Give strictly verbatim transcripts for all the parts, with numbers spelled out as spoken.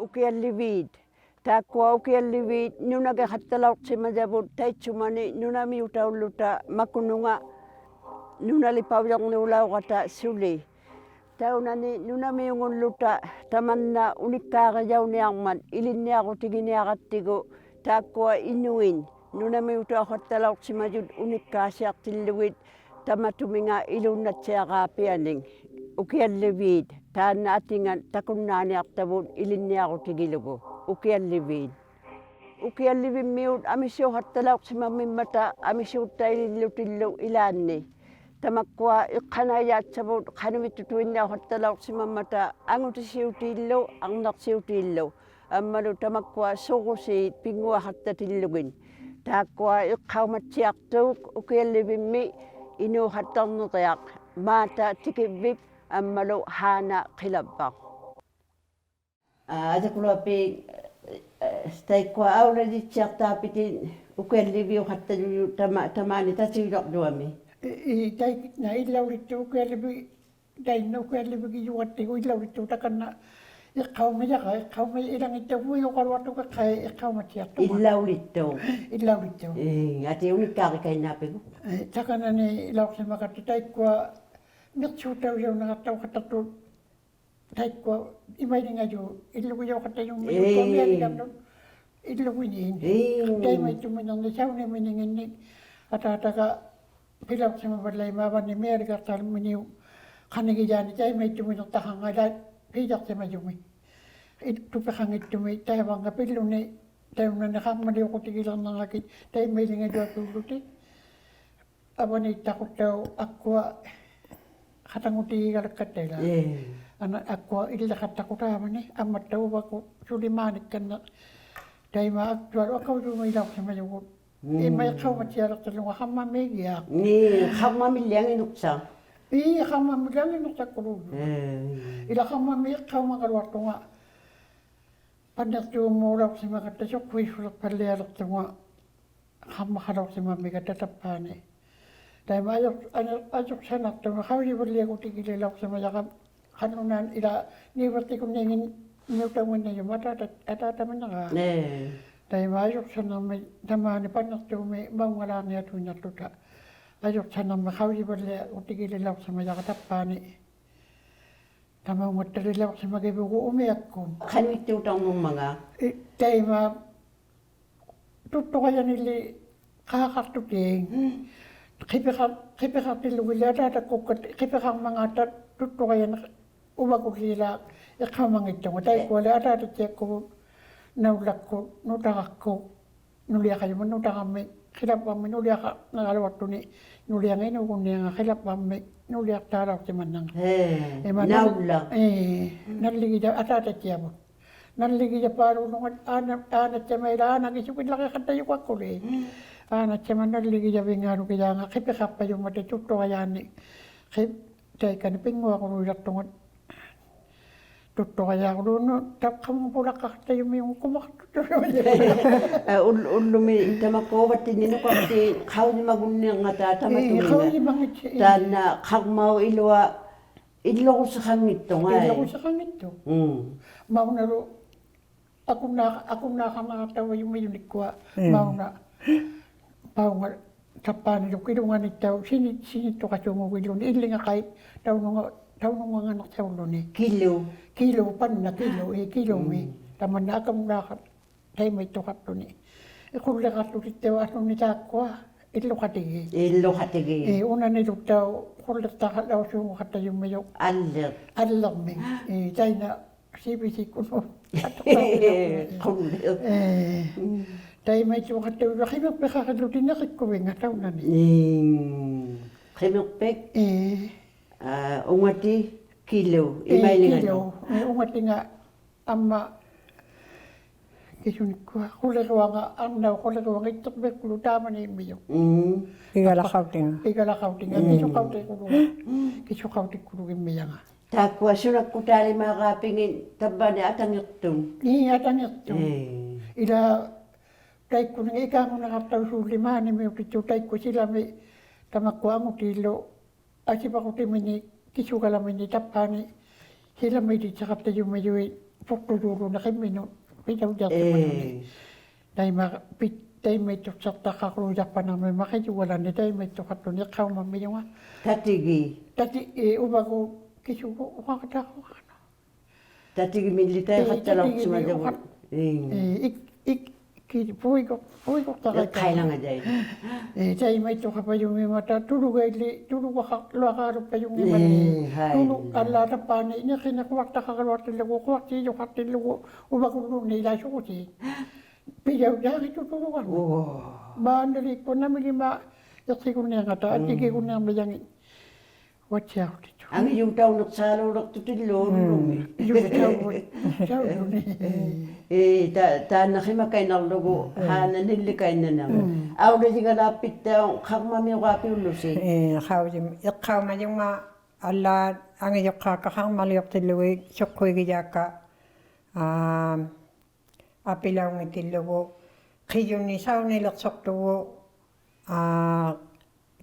Ukialliviit. Taakkua ukialliviit nunagikattalauqsimajavut taitsumani nunamiutaulluta makununga nunalipaujarniulaurata suli. Taunani nunamiungulluta tamanna unikkaarijauniarmat ilinniarutiginiarattigu taakkua inuit nunamiutauqattalauqsimajut unikkaasiaqtillugit tamatuminga iluunnatsiaraapianik. Ukialliviit, taanna atingat takunnaaniaqtavut ilinniarutigilugu. Ukialliviit. Ukiallivimmiut amisuuqattalauqsimammimmata amisuutta ilillutillu ilaanni. Tamakkua iqqanaijaatsavut qanuvittutuinniauqattalauqsimammata angutisiutiillu arnaqsiutiillu. Ammalu tamakkua surusiit pinnguaqattatillugit. Taakkua iqqaumatsiaqtuuk ukiallivimmi inuuqattarniriaq Maata Tikivik ammalu Haana Qilavvaq. Aa, Ajakuluapi, aa, taikkua aulajitsiaqtaapitit ukialliviuqattajujuq tama-, tamaani tatiujaqjuami. I, i, taikna illaulittuq ukiallivi Tainna ukiallivigijugattigu illaulittuq takanna iqqaumajara, iqqaumaj-, ilangittauq uiuqaluaqtuq iqqai iqqaumatsiaqtuq. Illaulittuq. Illaulittuq. Ii, ati unikkaarikainnaappigu. Ii, takanani ilauqsimagatta taikkua miqsuuttaujaunaqattauqattaqtut taikkua imailingajut illugijauqattajummi. Ii. Illuginnit. Ii. Taimaittuminirni saunimininginni ataataga pilauqsimavallaimma avani mialigaqtaliminiuq qanigijaani taimaittuminiqtaqannga ilaa piijaqsimajumi. It-, tupiqanngittumi taivangga pilluni taunani qarmaliuqutigilirnirngakit taimailingajuapiullutik. Avaniittaquttauq akkua qatangutigigalakkatta ilaa. Ii. Ana akkua illiqattaqutaavani ammattauq uvakut suli maanikkanniq. Taima aktual akaujumiilauqsimajugut. Mm. Ima iqqaumatsialaqtillunga qarmammiigiaq. Ii, qarmammilli anginuqsaq. Ii, qarmammilli anginuqsakkuluujuq. Ii. Ila qarmammi iqqaumagaluaqtunga. Panniqtuumuulauqsimagatta suqquissuliqpallialiqtunga. Qarmaqalauqsimammigatta tappaani. Taima ajuq-, ajuq-, ajuqsanaqtunga qaujivalliagutigililauqsimajara. Qanuq naan ila niuviqtikunniinginniutaunginnajumik ataata-, ataataminiraq. Ii. Taima ajuqsanirmi tamaani panniqtuumi maungalaarniatuinnaqtuta. Ajuqsanirmi qaujivalliagutigililauqsimajara tappaani. Tamaungattalilauqsimagivugut umiakkut. Qanittuutarnirmanga. I, taima tuttuqajanili qaaqaqtutik. Mm. Qipiqa-, qipiqaqtillugili ataatakukka qipiqarmangaata tuttuqajani uvakulli ilaa iqqaumanngittunga. Taikkuali ataatattiakkuvut naullakkut nutarakkut nuliaqajummat nutarammik qilavvammik nuliaqarniraluaqtuni nulianga inuugunnianga qilavvammik nuliaqtaalauqsimannanga. Ii, ima nal-, naullaq. Ii, mm, nalligija ataatattiavut. Nalligijapaaluununga aana-, aanatjama ila aanagisukillaqiqattajugakkuli. Mm. Aanatjama nalligijavingaalugijaanga qipiqaqpajummata tuttuqajaanni. Qip-, taikani pinnguaquluilaqtunga. Tuttuqajaaquluunnu taqqamupulaqqaqtajumiunga kumaqtuttujumiunga. Aa, ul-, ullumi tamakkua uvattinni nukaqti qaujimagunnirngata. Ii, tamatuminga. Qaujimanngitsi, ii. Taanna qarmauq ilua illurusiqanngittuq, ai. Illurusiqanngittuq. Mm. Maunalu Akunna-, akunnaaqarnaqattaujumiunikkua, ii, mauna, paunga, tappaanilu kilunganittauq sini-, sinittuqasuungugilluni, illinga qai, taununga, taununganganaqtaulluni. Kilu. Kilu, panna kilu, ii, kilumi. Mm. Tamanna akunnaaqat, taimaittuqaqtuni. Qulliqaqtutittauq asuni taakkua, illuqatigii. Illuqatigii. Ii, unaniluttauq, qulliqtaqalausuunguqattajummijuq. Alliq. Alliqmi. Ii, taina, Sivisikkunu. Qulliq. Ee. Mm. Taimaittuqattaujuq qimiqpiqaqillutik niqikkuvinga taunani. Mm. Qimiqpik. Ee. Aa, ungati kilu. Ee, imailingalu. Kilu. Ee, ungatinga amma ᑭᓱᓂᒃᑯᐊ ᖁᓕᕈᐊᖓ, ᐊᕐᓇᐅᑉ ᖁᓕᕈᐊᖓ ᐃᑦᑎᕐᕕᒃᑯᓗ ᑖᒪᓂ ᐃᒻᒥᔪᖅ. ᒻᒻ. ᐃᒐᓚᖃᐅᑎᖓ. ᐃᒐᓚᖃᐅᑎᖓ. ᒻᒻ. ᑭᓱᖃᐅᑎᒃᑯᓗᖓ. ᑭᓱᖃᐅᑎᒃᑯᓗᖕᒥᔭᖓ. ᑖᒃᑯᐊ ᓱᓇᒃᑯᑖᓕᒫᕌᐱᖏᑦ ᑕᑉᐹᓂ ᐊᑕᖏᖅᑐᑦ. ᐄ, ᐊᑕᖏᖅᑐᑦ. ᐄ. ᐃᓛ ᑕᐃᒃᑯᓂᖓ ᐃᑳᖑᓂᕋᖅᑕᐅᓲᓪᓕ ᒫᓂᒥᐅᑎᑐᑦ ᑕᐃᒃᑯᐊ ᓯᓚᒥ ᑕᒪᒃᑯᐊ ᐊᖑᑏᓪᓗ ᐊᓯᕙᕈᑎᒥᓂ ᑭᓱᒐᓚᒥᓂ ᑕᑉᐹᓂ ᓯᓚᒦᑎᑦᓯᖃᑦᑕᔪᒻᒥᔪᐃᑦ ᐳᖅᑐᔫᓗᓂ ᕿᒻᒥᓄᑦ ᐱᑕᐅᔮᖅᓯᒪᔪᓂ. ᐄ. ᑕᐃᒪ ᐱᑦ-, ᑕᐃᒪᐃᑦᑐᖅᓴᖅᑕᖃᕐᓗᔭᖅᐸᓇᕐᒥᒪ ᕿᔪᒐᓚᓂ ᑕᐃᒪᐃᑦᑐᖃᖅᑐᓂ ᐃᖅᑲᐅᒪᒻᒥᔪᖓ. ᑕᑎᒋ. ᑕᑎ, ᐄ, ᐅᕙᒍᑦ ᑭᓱᒍ ᐅᖃᖃᑦᑕᖅᑯᖓ. ᑕᑎᒋᒥᓪᓕ ᑕᐃ ᐄ, ᖃᑦᑕᓚᐅᖅᓯᒪᔭᕗᑦ. ᑕᑎᒋᒥᓪᓕ ᐅᖃ-, ᐄ. ᐄ, ᐃᒃ-, ᐃᒃ-, ᑭ-, ᐳᐃᒍ-, ᐳᐃᒍᖅᑕᕋᐃᑲ. ᐃᖅᑲᐃᓚᖓᔭᐃ. ᐄ, ᑕᐃᒪᐃᑦᑐᖃᕙᔪᖕᒪᑕ ᑐᓗᒐᐃᓪᓕ, ᑐᓗᒐᖃᓗᐊᕌᓗᑉᐸᔪᖕᒪᓂ. ᐄ, ᕼᐊᐃ. ᑐᓗ-, ᐊᓪᓛᑦ ᑕᑉᐹᓂ, ᓂᕿᓂᖅ ᖁᐊᖅᑕᖃᕋᓗᐊᖅᑎᓪᓗᒍ, ᖁᐊᖅᑎᔪᖃᖅᑎᓪᓗᒍ, ᐅᕙᒍᓪᓘᓐᓃᑦ ᐃᓛ ᓱᒍᓯ. ᐱᔭᐅᔮᕆᑐᑦ ᑐᓗᒐᕐᓂ. ᐆ. ᒫᓐᓇᓕᒃᑯ ᓇᒥᓕᒫ ᐃᖅᓯᒍᓐᓃᕐᖓᑕ, ᒻᒻ. ᐊᑎᒋᒍᓐᓃᕐᒥᔭᖏᑦ. ᐅᐊᑦᓯᐊᕈᑎᑐᑦ. ᐊᖏᔪᖅᑕᐅᓂᖅᓵᓘᓕᖅᑐᑎᓪᓗ ᓄᓄᒻᒥ. ᔪᖅᑕᐅᕈ-, ᔪᖅᑕᐅᕈᓐᓃ. ᐄ, ᑕ-, ᑖᓐᓇ ᕿᒪᑲᐃᓐᓇᕐᓗᒍ, ᒻᒻ. ᕼᐋᓇ ᓂᓪᓕᑲᐃᓐᓇᓇᒍ. ᒻᒻ. ᐊᐅᓚᔨᒐᓛᑉᐱᑦᑕᐅᖅ ᖃᕐᒪᒥᐅᕌᐱᐅᓪᓗᓯ. ᐄ, ᖃᐅᔨᒻ-, ᐃᖅᑲᐅᒪᔪᖓ ᐊᓪᓛᑦ ᐊᖏᔪᖅᑳᒃᑲ ᖃᕐᒪᓕᐅᖅᑎᓪᓗᒋᑦ ᓱᖅᑯᐃᒋᔮᒃᑲ, ᐋ, ᐊᐱᓚᐅᙱᑎᓪᓗᒍ, ᕿᔪᓂᒃ ᓴᐅᓂᓕᖅᓱᖅᑐᒍ, ᐋ,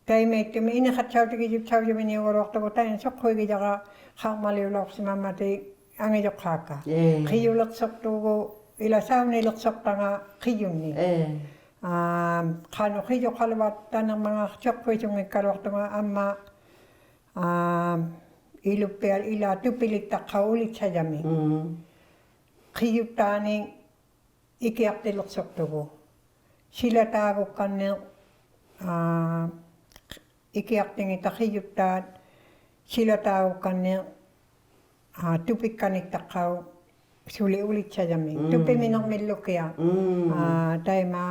ᑕᐃᒪᐃᑦᑐᒥᒃ ᐃᓂᖃᑦᓴᐅᑎᒋᔪᑦᓴᐅᔪᒥᓂᐅᒐᓗᐊᖅᑐᒍ ᑕᐃᓐᓇ ᓱᖅᑯᐃᒋᔭᕋ ᖃᕐᒪᓕᐅᓚᐅᖅᓯᒪᒻᒪᑎᒃ ᐊᖏᔪᖅᑳᒃᑲ. ᐄ. ᕿᔪᓕᖅᓱᖅᑐᒍ ᐃᓛ ᓴᐅᓂᓕᖅᓱᖅᑕᖓ ᕿᔪᓂᒃ. ᐄ. ᐋ, ᖃᓄᖅ ᕿᔪᖃᓗᐊᑦᑕᓂᕐᒪᖔᑦ ᓱᖅᑯᐃᓱᙱᒃᑲᓗᐊᖅᑐᖓ ᐊᒻᒪ, ᐋ, ᐃᓗᑉᐱᐊᓪ ᐃᓛ ᑐᐱᓕᑦᑕᖅᑲᐅᑉ ᐅᓕᑦᓴᔭᒥᒃ. ᒻᒻ. ᕿᔪᑦᑖᓂᒃ ᐃᑭᐊᖅᑎᓕᖅᓱᖅᑐᒍ. ᓯᓚᑖᒍᒃᑲᓐᓂᖅ, ᐋ, ᐃᑭᐊᖅᑎᖏᑕ ᕿᔪᑦᑖᑦ ᓯᓚᑖᒍᒃᑲᓐᓂᖅ, ᐋ, ᑐᐱᒃᑲᓐᓂᑦᑕᖅᑲᐅᑉ ᓱᓕ ᐅᓕᑦᓴᔭᒥᒃ. ᒻᒻ. ᑐᐱᒥᓂᕐᒥᓪᓗᑭᐊᖅ. ᒻᒻ. ᐋ, ᑕᐃᒪ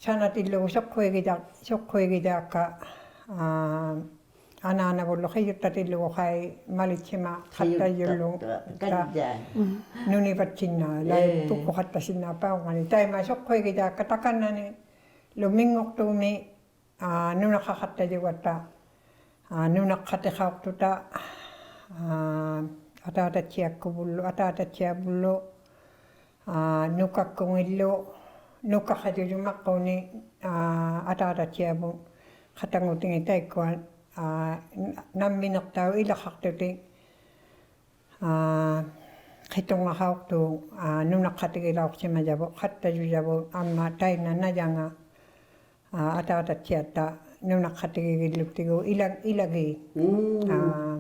ᓴᓇᑎᓪᓗᒍ ᓱᖅᑯᐃᒋᔭᖅ-, ᓱᖅᑯᐃᒋᔮᒃᑲ, ᐋ, ᐊᓈᓇᕗᓪᓗ ᕿᔪᑦᑕᑎᓪᓗᒍ ᖃᐃ ᒪᓕᑦᓯᒪᖃᑦᑕᔪᓪᓗ ᕿᔪᑦᑕ-, ᑕ-, ᑲᔮ. ᓄᓂᕙᑦᓯᓐᓈ, ᓚᐃ ᐄ. ᐳᒃᑯᖃᑦᑕᓯᓐᓈ ᐸᐅᖓᓂ. ᑕᐃᒪ ᓱᖅᑯᐃᒋᔮᒃᑲ ᑕᑲᓐᓇᓂᓗ ᒥᙳᖅᑑᒥ, ᐋ, ᓄᓇᖃᖃᑦᑕᔪᒐᑦᑕ, ᐋ, ᓄᓇᖅᑲᑎᖃᐅᖅᑐᑕ, ᐋ, ᐊᑖᑕᑦᓯᐊᒃᑯᕗᓪᓗ, ᐊᑖᑕᑦᓯᐊᕗᓪᓗ, ᐋ, ᓄᑲᒃᑯᖏᓪᓗ, ᓄᑲᖃᔪᔪᒪᒃᑯᓂ, ᐋ, ᐊᑖᑕᑦᓯᐊᕗᑦ ᖃᑕᖑᑎᖏᑦ ᑕᐃᒃᑯᐊ, ᐋ, ᓇ-, ᓇᒻᒥᓂᖅᑕᐅᖅ ᐃᓚᖃᖅᑐᑎᒃ, ᐋ, ᕿᑐᕐᖓᖃᐅᖅᑐᖅ, ᐋ, ᓄᓇᖃᑎᒋᓚᐅᖅᓯᒪᔭᕗᑦ, ᖃᑦᑕᔪᔭᕗᑦ, ᐊᒻᒪ ᑕᐃᓐᓇ ᓇᔭᖓ, ᐋ, ᐊᑖᑕᑦᓯᐊᑦᑕ ᓄᓇᖃᑎᒋᒋᓪᓗᑎᒍ ᐃᓚ-, ᐃᓚᒌᑦ. ᒻᒻ. ᐋ,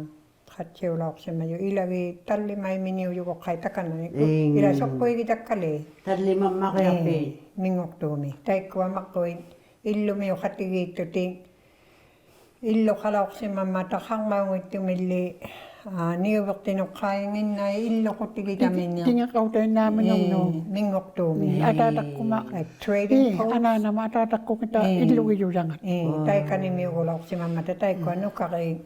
ᖃᑦᓯᐅᓚᐅᖅᓯᒪᔪᑦ ᐃᓚᒌᑦ ᑕᓪᓕᒪᐃᒥᓂᐅᔪᒍᖅᑲᐃ ᑕᑲᓐᓇᓂ. ᐄ. ᐃᓛ ᓱᖅᑯᐃᒋᑕᒃᑲᓕ. ᑕᓪᓕᒪᒻᒪᕆᐊᐲᑦ. ᐄ, ᒥᙳᖅᑑᒥ. ᑕᐃᒃᑯᐊ ᒪᕐᕉᒃ ᐃᓪᓗᒥᐅᖃᑎᒌᑦᑐᑎᒃ. ᐃᓪᓗᖃᓚᐅᖅᓯᒪᒻᒪᑕ ᖃᕐᒪᐅᙱᑦᑐᒥᓪᓕ, ᐋ, ᓂᐅᕕᖅᑎᓄᖅᑲᐃᖏᓐᓇᐃ ᐃᓪᓗᖁᑎᒋᑕᒥᓂᖅ. ᑎᖏ-, ᑎᖏᕐᕋᐅᑕᐃᓐᓈᒥᓄᖕᓄᑦ. ᐄ, ᒥᙳᖅᑑᒥ. ᐄ, ᐊᑖᑕᒃᑯᒪ. ᐄ, trading post. ᐄ, ᐊᓈᓇᒪ ᐊᑖᑕᒃᑯᖏᑕ ᐄ. ᐃᓪᓗᒋᔪᔭᖓᑦ. ᐄ, ᒻᒻ. ᑕᐃᑲᓂᒥᐅᒍᓚᐅᖅᓯᒪᒻᒪᑕ ᑕᐃᒃᑯᐊ ᓄᑲᕇᑦ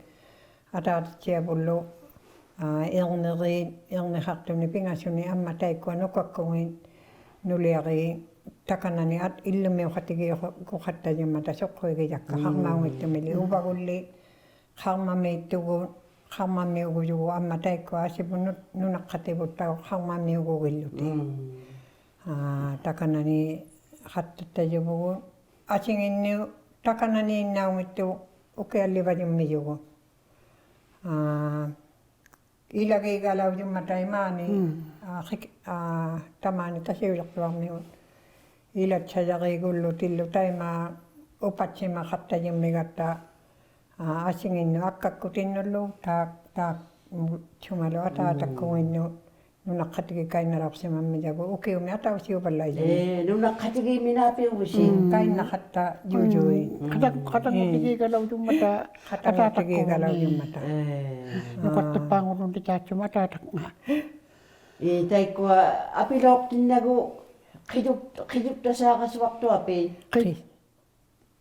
ᐊᑖᑕᑦᓯᐊᕗᓪᓗ, ᐋ, ᐃᕐᓂᕇᑦ, ᐃᕐᓂᖃᖅᑐᓂ ᐱᖓᓱᓂ ᐊᒻᒪ ᑕᐃᒃᑯᐊ ᓄᑲᒃᑯᖏᑦ ᓄᓕᐊᕇᑦ ᑕᑲᓐᓇᓂ ᐊᑦ-, ᐃᓪᓗᒥᐅᖃᑎᒌᒍ-, ᒍᖃᑦᑕᔪᒻᒪᑕ ᓱᖅᑯᐃᒋᔭᒃᑲ ᒻᒻ. ᖃᕐᒪᐅᙱᑦᑐᒥᓕ ᐅᕙᒍᓪᓕ ᖃᕐᒪᒦᑦᑐᒍᑦ, ᖃᕐᒪᒥᐅᒍᔪᒍᑦ ᐊᒻᒪ ᑕᐃᒃᑯᐊ ᐊᓯᕗᑦ ᓄ-, ᓄᓇᖅᑲᑎᕗᑦᑕᐅᖅ ᖃᕐᒪᒥᐅᒍᒋᓪᓗᑎᒃ. ᒻᒻ. ᐋ, ᑕᑲᓐᓇᓂ ᖃᑦᑕᑦᑕᔪᕗᒍᑦ. ᐊᓯᖏᓐᓂᐅᒃ ᑕᑲᓐᓇᓃᓐᓇᐅᙱᑦᑐᖅ ᐅᑭᐊᓪᓕᕙᔪᒻᒥᔪᒍᑦ. ᐋ, ᐃᓚᒌᒐᓚᐅᔪᒻᒪᑕ ᐃᒫᓂ, ᒻᒻ. ᐋ, ᕿᒃ-, ᐋ, ᑕᒫᓂ ᑕᓯᐅᓕᖅᑐᐊᕐᒥᐅᑦ. ᐃᓚᑦᓴᔭᕇᒍᓪᓗᑎᓪᓗ ᑕᐃᒪ ᐅᐸᑦᓯᒪᖃᑦᑕᔪᒻᒥᒐᑦᑕ, ᐋ, ᐊᓯᖏᓐᓄᑦ ᐊᒃᑲᒃᑯᑎᓐᓄᓪᓗ, ᑖᒃ-, ᑖᒃ-, ᓱᒪᓗ ᐊᑖᑕᒃᑯᖏᓐᓄᑦ, ᒻᒻ. ᓄᓇᖃᑎᒋᑲᐃᓐᓇᓚᐅᖅᓯᒪᒻᒥᔭᕗᑦ, ᐅᑭᐅᒥ ᐊᑕᐅᓯᐅᕙᓪᓚᐃᔪᓂ. ᐄ, ᓄᓇᖃᑎᒌᒥᓈᐱᐅᕗᓯ. ᒻᒻ. ᑲᐃᓐᓇᖃᑦᑕᔪᔪᐃᑦ. ᒻᒻ. ᑲᑕ-, ᑲᑕᖑᑎᒌᒐᓚᐅᔪᒻᒪᑕ. ᒻᒻ. ᑲᑕᖑᑎᒌᒐᓚᐅᔪᒻᒪᑕ. ᐄ. ᓄᑲᖅᑕᑉᐹᖑᓗᓂ ᑖᑦᓱᒪ ᐊᑖᑕᖓ. ᐄ, ᑕᐃᒃᑯᐊ ᐊᐱᓗᖅᑎᓐᓇᒍ ᕿᔪᒃ-, ᕿᔪᒃᑕᓵᕋᓱᐊᖅᑐᐊᐲᑦ. ᕿ-,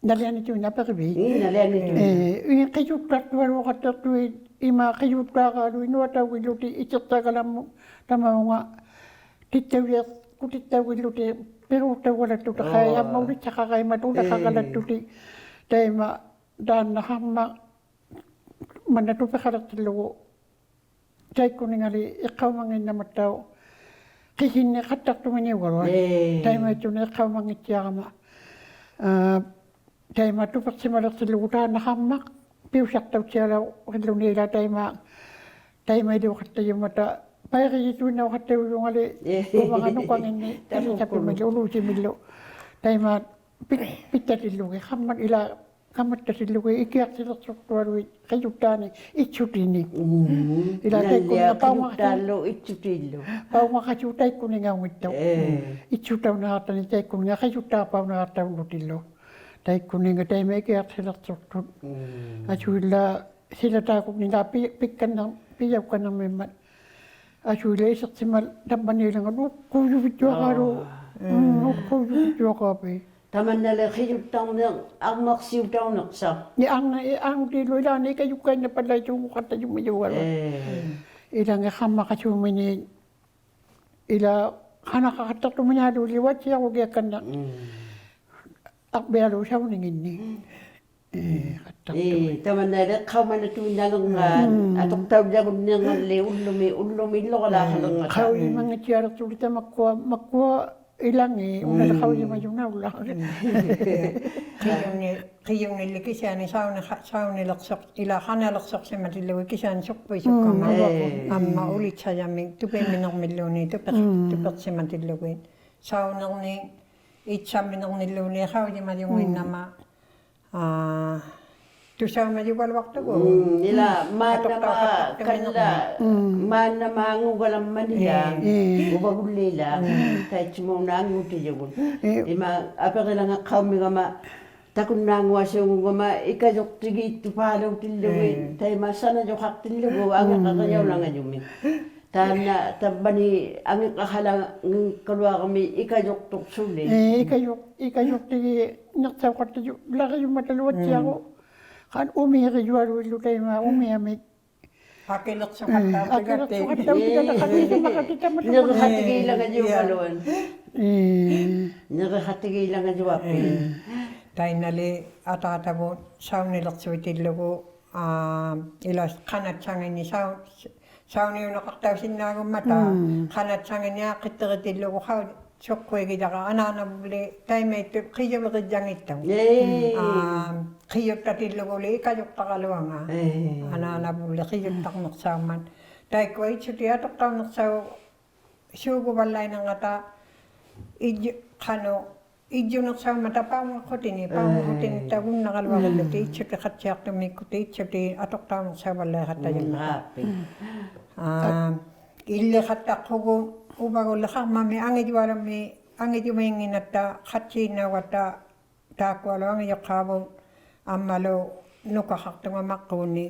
ᓇᓕᐊᓂᑐᐃᓐᓇᖅ ᐊᐱᕆᕖᑦ? ᐄ, ᓇᓕᐊᓂᑐᐃᓐᓇᖅ. ᐄ, ᐄ ᕿᔪᒃᑕᖅᑐᐊᓗᖃᑦᑕᖅᑐᐃᑦ, ᐃᒫᒃ ᕿᔪᒃᑖᕌᓗᐃᑦ ᓄᐊᑕᐅᒋᓪᓗᑎᒃ ᐃᑦᓯᖅᑕᒐᓚᒻᒧᑦ ᑕᒪᐅᖓ ᑎᑦᑕᐅᔭᐃᑦ ᖁᑎᖅᑕᐅᒋᓪᓗᑎᒃ ᐱᕈᖅᑕᐅᒐᓚᒃᑐᑦ ᖃᐃ ᐊᒻᒪ ᐅᓕᑦᓴᖃᕋᐃᒻᒪᑦ ᐅᓚᖃᒐᓚᒃᑐᑎᒃ ᑕᐃᒪ ᑖᓐᓇ ᖃᒻᒪ ᒪᓐᓇ ᑐᐱᖃᓕᖅᑎᓪᓗᒍ ᑕᐃᒃᑯᓂᖓᓕ ᐃᖅᑲᐅᒪᙱᓐᓇᒪᑦᑕᐅᖅ ᕿᓯᓐᓂᖃᑦᑕᖅᑐᒥᓂᐅᒐᓗᐊᑦ. ᑕᐃᒪᐃᑦᓱᓂ ᐃᖅᑲᐅᒪᙱᑦᓯᐊᕋᒪ. ᐋ, ᑕᐃᒪ ᑐᐱᖅᓯᒪᓕᖅᑎᓪᓗᒍ ᑖᓐᓇ ᖃᒻᒪ ᐱᐅᓴᖅᑕᐅᑦᓯᐊᓚᐅᕆᓪᓗᓂ ᐃᓛ ᑕᐃᒪ, ᑕᐃᒪᐃᓕᐅᖃᑦᑕᔪᒻᒪᑕ ᐸᐃᕆᔨᑐᐃᓐᓇᐅᖃᑦᑕᔪᔪᖓᓕ ᐅᕙᖓ ᓄᑲᖏᓐᓂ ᑕᓕᓴᐱᒥᓪᓗ ᐅᓘᓯᒥᓪᓗ. ᑕᐃᒪ ᐱ-, ᐱᑦᑕᑎᓪᓗᒋᑦ ᖃᒻᒪᑦ ᐃᓛ ᖃᒻᒪᑦᑕᑎᓪᓗᒋᑦ ᐃᑭᐊᖅᑎᓕᖅᓱᖅᑐᐊᓗᐃᑦ ᕿᔪᑦᑖᓂ ᐃᑦᓱᑎᓂ. ᐃᓛ ᑕᐃᒃᑯᓂᖓ ᐸᐅᒪᖃᓲ, ᐃᑦᓱᑎᓪᓗ. ᐸᐅᒪᖃᓲ ᑕᐃᒃᑯᓂᖓᐅᙱᑦᑕᐅᖅ. ᐃᑦᓱᑕᐅᓇᖃᑦᑕᓂ ᑕᐃᒃᑯᓂᖓ ᕿᔪᑦᑖ ᐸᐅᓇᖃᑦᑕᐅᓪᓗᑎᓪᓗ. ᑕᐃᒃᑯᓂᖓ ᑕᐃᒪ ᐃᑭᐊᖅᑎᓕᖅᓱᖅᑐᑦ. ᐊᓱᐃᓛ ᓯᓚᑖᒃᑯᓐᓂᓛ ᐱ-, ᐱᒃᑲᓐᓂ-, ᐱᔭᐅᒃᑲᓐᓂᕐᒥᒻᒪᑦ. ᐊᓱᐃᓛ ᐃᓯᖅᓯᒪᓪ ᑕᒻᒪᓃᓕᖓ ᐅᖅᑰᔪᕕᑦᑐᐊᖃᓗ. ᒻᒻ, ᐅᖅᑰᔪᕕᑦᑐᐊᖃᐱ. ᑕᒪᓐᓇᓕ ᕿᔪᑦᑕᕐᓂᖅ ᐊᕐᓇᖅᓯᐅᑕᐅᓂᖅᓴᖅ. ᓂ ᐊᕐᓇ, ᐃ-, ᐊᕐᓇᑎᓪᓗ ᐃᓛᓐᓂ ᐃᑲᔪᒃᑲᐃᓐᓇᐸᓪᓚᐃᔪᖅ ᖃᑦᑕᔪᒻᒥᔪᒐᓗᐊᑦ. ᐄ. ᐃᓚᖏᑦ ᖃᒻᒪᖃᓲᒥᓃᑦ ᐃᓛ ᖃᓇᖃᖃᑦᑕᖅᑐᒥᓂᐊᓘᓕ ᐅᐊᑦᓯᐊᕈᒋᐊᒃᑲᓐᓂᖅ. ᒻᒻ. ᐊᕐᕕᐊᓗᒃ ᓴᐅᓂᖏᓐᓂ. ᒻᒻ. ᐄ, ᖃᑦᑕᖅᑐᒥ. ᐄ, ᑕᒪᓐᓇᓕ ᐃᖅᑲᐅᒪᓇᑐᐃᓐᓇᓕᕐᖓᑦ, ᒻᒻ. ᐊᑐᖅᑕᐅᓪᓚᒍᓐᓃᕐᖓᓕ ᐅᓪᓗᒥ, ᐅᓪᓗᒥ ᐃᓪᓗᕋᓛᖃᓕᕐᖓᑕ. ᖃᐅᔨᒪᙱᑦᓯᐊᓕᖅᑐᓕ ᑕᒪᒃᑯᐊ, ᒪᒃᑯᐊ ᐃᓚᖏᑦ, ᐅᓇᓕ ᖃᐅᔨᒪᔪᓐᓇᐅᓪᓚᖅ. ᕿᔪᓂ, ᕿᔪᓂᓪᓕ ᑭᓯᐊᓂ ᓴᐅᓂ ᖃ-, ᓴᐅᓂᓕᖅᓱᖅ-, ᐃᓛ ᖃᓇᓕᖅᓱᖅᓯᒪᑎᓪᓗᒋᑦ ᑭᓯᐊᓂ ᓱᖅᑯᐃᓱᒃᑲᒪ. ᒻᒻ. ᐊᒻᒪ ᐅᓕᑦᓴᔭᒥᒃ ᑐᐱᒥᓂᕐᒥᓪᓘᓐᓃᑦ ᑐᐱᖅ-, ᒻᒻ. ᑐᐱᖅᓯᒪᑎᓪᓗᒋᑦ. ᓴᐅᓂᕐᓂᒃ, ᐃᑦᓴᒥᓂᕐᓂᓪᓘᓐᓃᑦ ᖃᐅᔨᒪᔪᖏᓐᓇᒪ. ᐋ, ᑐᓴᐅᒪᔪᒐᓗᐊᖅᑐᒍᑦ. ᒻᒻ, ᐃᓛ ᒫᓐᓇᒪ ᑲᓪᓚ, ᒫᓐᓇᒪ ᐊᖑᒐᓚᒻᒪᓂᓛᒃ. ᐅᕙᒍᓪᓕᓛᒃ. ᑕᐃᑦᓱᒧᓐᓇ ᐊᖑᑎᔪᒍᑦ. ᐃᒪ ᐊᐱᕆᓚᖓ ᖃᐅᒥᒐᒪ ᑕᑯᓐᓈᖑᐊᓲᖑᒐᒪ ᐃᑲᔪᖅᑎᒌᑦᑐᐹᓘᑎᓪᓗᒋᑦ. ᑕᐃᒪ ᓴᓇᔪᖃᖅᑎᓪᓗᒍ ᐊᖏᕐᕋᕆᔭᐅᓚᖓᔪᒥᒃ. ᑖᓐᓇ ᑕᕝᕙᓂ ᐊᖏᕐᕋᓴᓚᙱᒃᑲᓗᐊᕋᒥ ᐃᑲᔪᖅᑐᖅ ᓱᓕ. ᐄ, ᐃᑲᔪᖅ-, ᐃᑲᔪᖅᑎᒌᓐᓂᖅᓴᐅᖃᑦᑕᔪ-, ᓚᕆᔪᒻᒪᑕᓗᐊᑦᓯᐊᕈ. ᒻᒻ. ᖃᓐ ᐅᒥᕆᔪᐊᓗᐃᓪᓗ ᑕᐃᒪ ᐅᒥᐊᒥᒃ. ᐊᑭᓕᖅᓱᖃᑦᑕᐅᑎᒐᑦᑎ. ᐊᑭᓕᖅᓱᖃᑦᑕᐅᑎᒐᑦᑎ ᖃᓄᐃᓱᒪᖃᑎᑕᒪᑐᒪ. ᓂᕆᖃᑎᒌᓚᖓᔪᐊᐱᒃ. ᐄ. ᓂᕆᖃᑎᒌᓚᖓᔪᐊᐱᒃ. ᐄ. ᑕᐃᓐᓇᓕ ᐊᑖᑕᕗᑦ ᓴᐅᓂᓕᖅᓱᐃᑎᓪᓗᒍ, ᐋ, ᐃᓛ ᖃᓇᑦᓴᖏᓐᓂ ᓴᐅ-, ᓴᐅᓂᐅᓇᖃᖅᑕᐅᓯᓐᓈᒍᒻᒪᑕ. ᒻᒻ. ᖃᓇᑦᓴᖏᓐᓂ ᐋᖅᑭᑦᑎᕆᑎᓪᓗᒍ ᖃᐅ-, ᓱᖅᑯᐃᒋᔭᕋ ᐊᓈᓇᕗᓪᓕ ᑕᐃᒪᐃᑦᑐᑦ ᕿᔪᓕᕆᔭᙱᑦᑐᖅ. ᐄ. ᐋ, ᕿᔪᑦᑕᑎᓪᓗᒍᓕ ᐃᑲᔪᖅᑕᕋᓗᐊᖓ. ᐄ. ᐊᓈᓇᕗᓪᓕ ᕿᔪᑦᑕᕐᓂᖅᓴᐅᒻᒪᑦ. ᑕᐃᒃᑯᐊ ᐃᑦᓱᑎᒃ ᐊᑐᖅᑕᐅᓂᖅᓴᐅ-, ᓲᒍᕙᓪᓚᐃᓐᓂᕐᖓᑕ ᐃᔾ-, ᖃᓄᖅ, ᐃᔾᔪᓂᖅᓴᐅᒻᒪᑕ ᐸᐅᒪᖁᑎᓂ, ᐄ. ᐸᐅᒪᖁᑎᓂ ᑕᒍᓐᓇᕋᓗᐊᕋᓪᓗᑎᒃ ᒻᒻ. ᐃᑦᓱᑎᖃᑦᓯᐊᖅᑐᒦᒃᑯᑎᒃ ᐃᑦᓱᑎᒃ ᐊᑐᖅᑕᐅᓂᖅᓴᐅᕙᓪᓚᐃᖃᑦᑕᔪᒻᒪᑕ. ᒻᒻ. ᐋ, ᐃᓪᓕᖃᑦᑕᖅᑯᒍᑦ ᐅᕙᒍᓪᓕ ᖃᒻᒪᒥᒃ ᐊᖏᔪᐊᓗᒻᒥᒃ, ᐊᖏᔪᒦᙱᓐᓇᑦᑕ ᖃᑦᓰᓐᓇᐅᒐᑦᑕ ᑖᒃᑯᐊᓗ ᐊᖏᔪᖅᑳᕗᑦ ᐊᒻᒪᓗ ᓄᑲᖃᖅᑐᖓ ᒪᕐᕉᓐᓂ.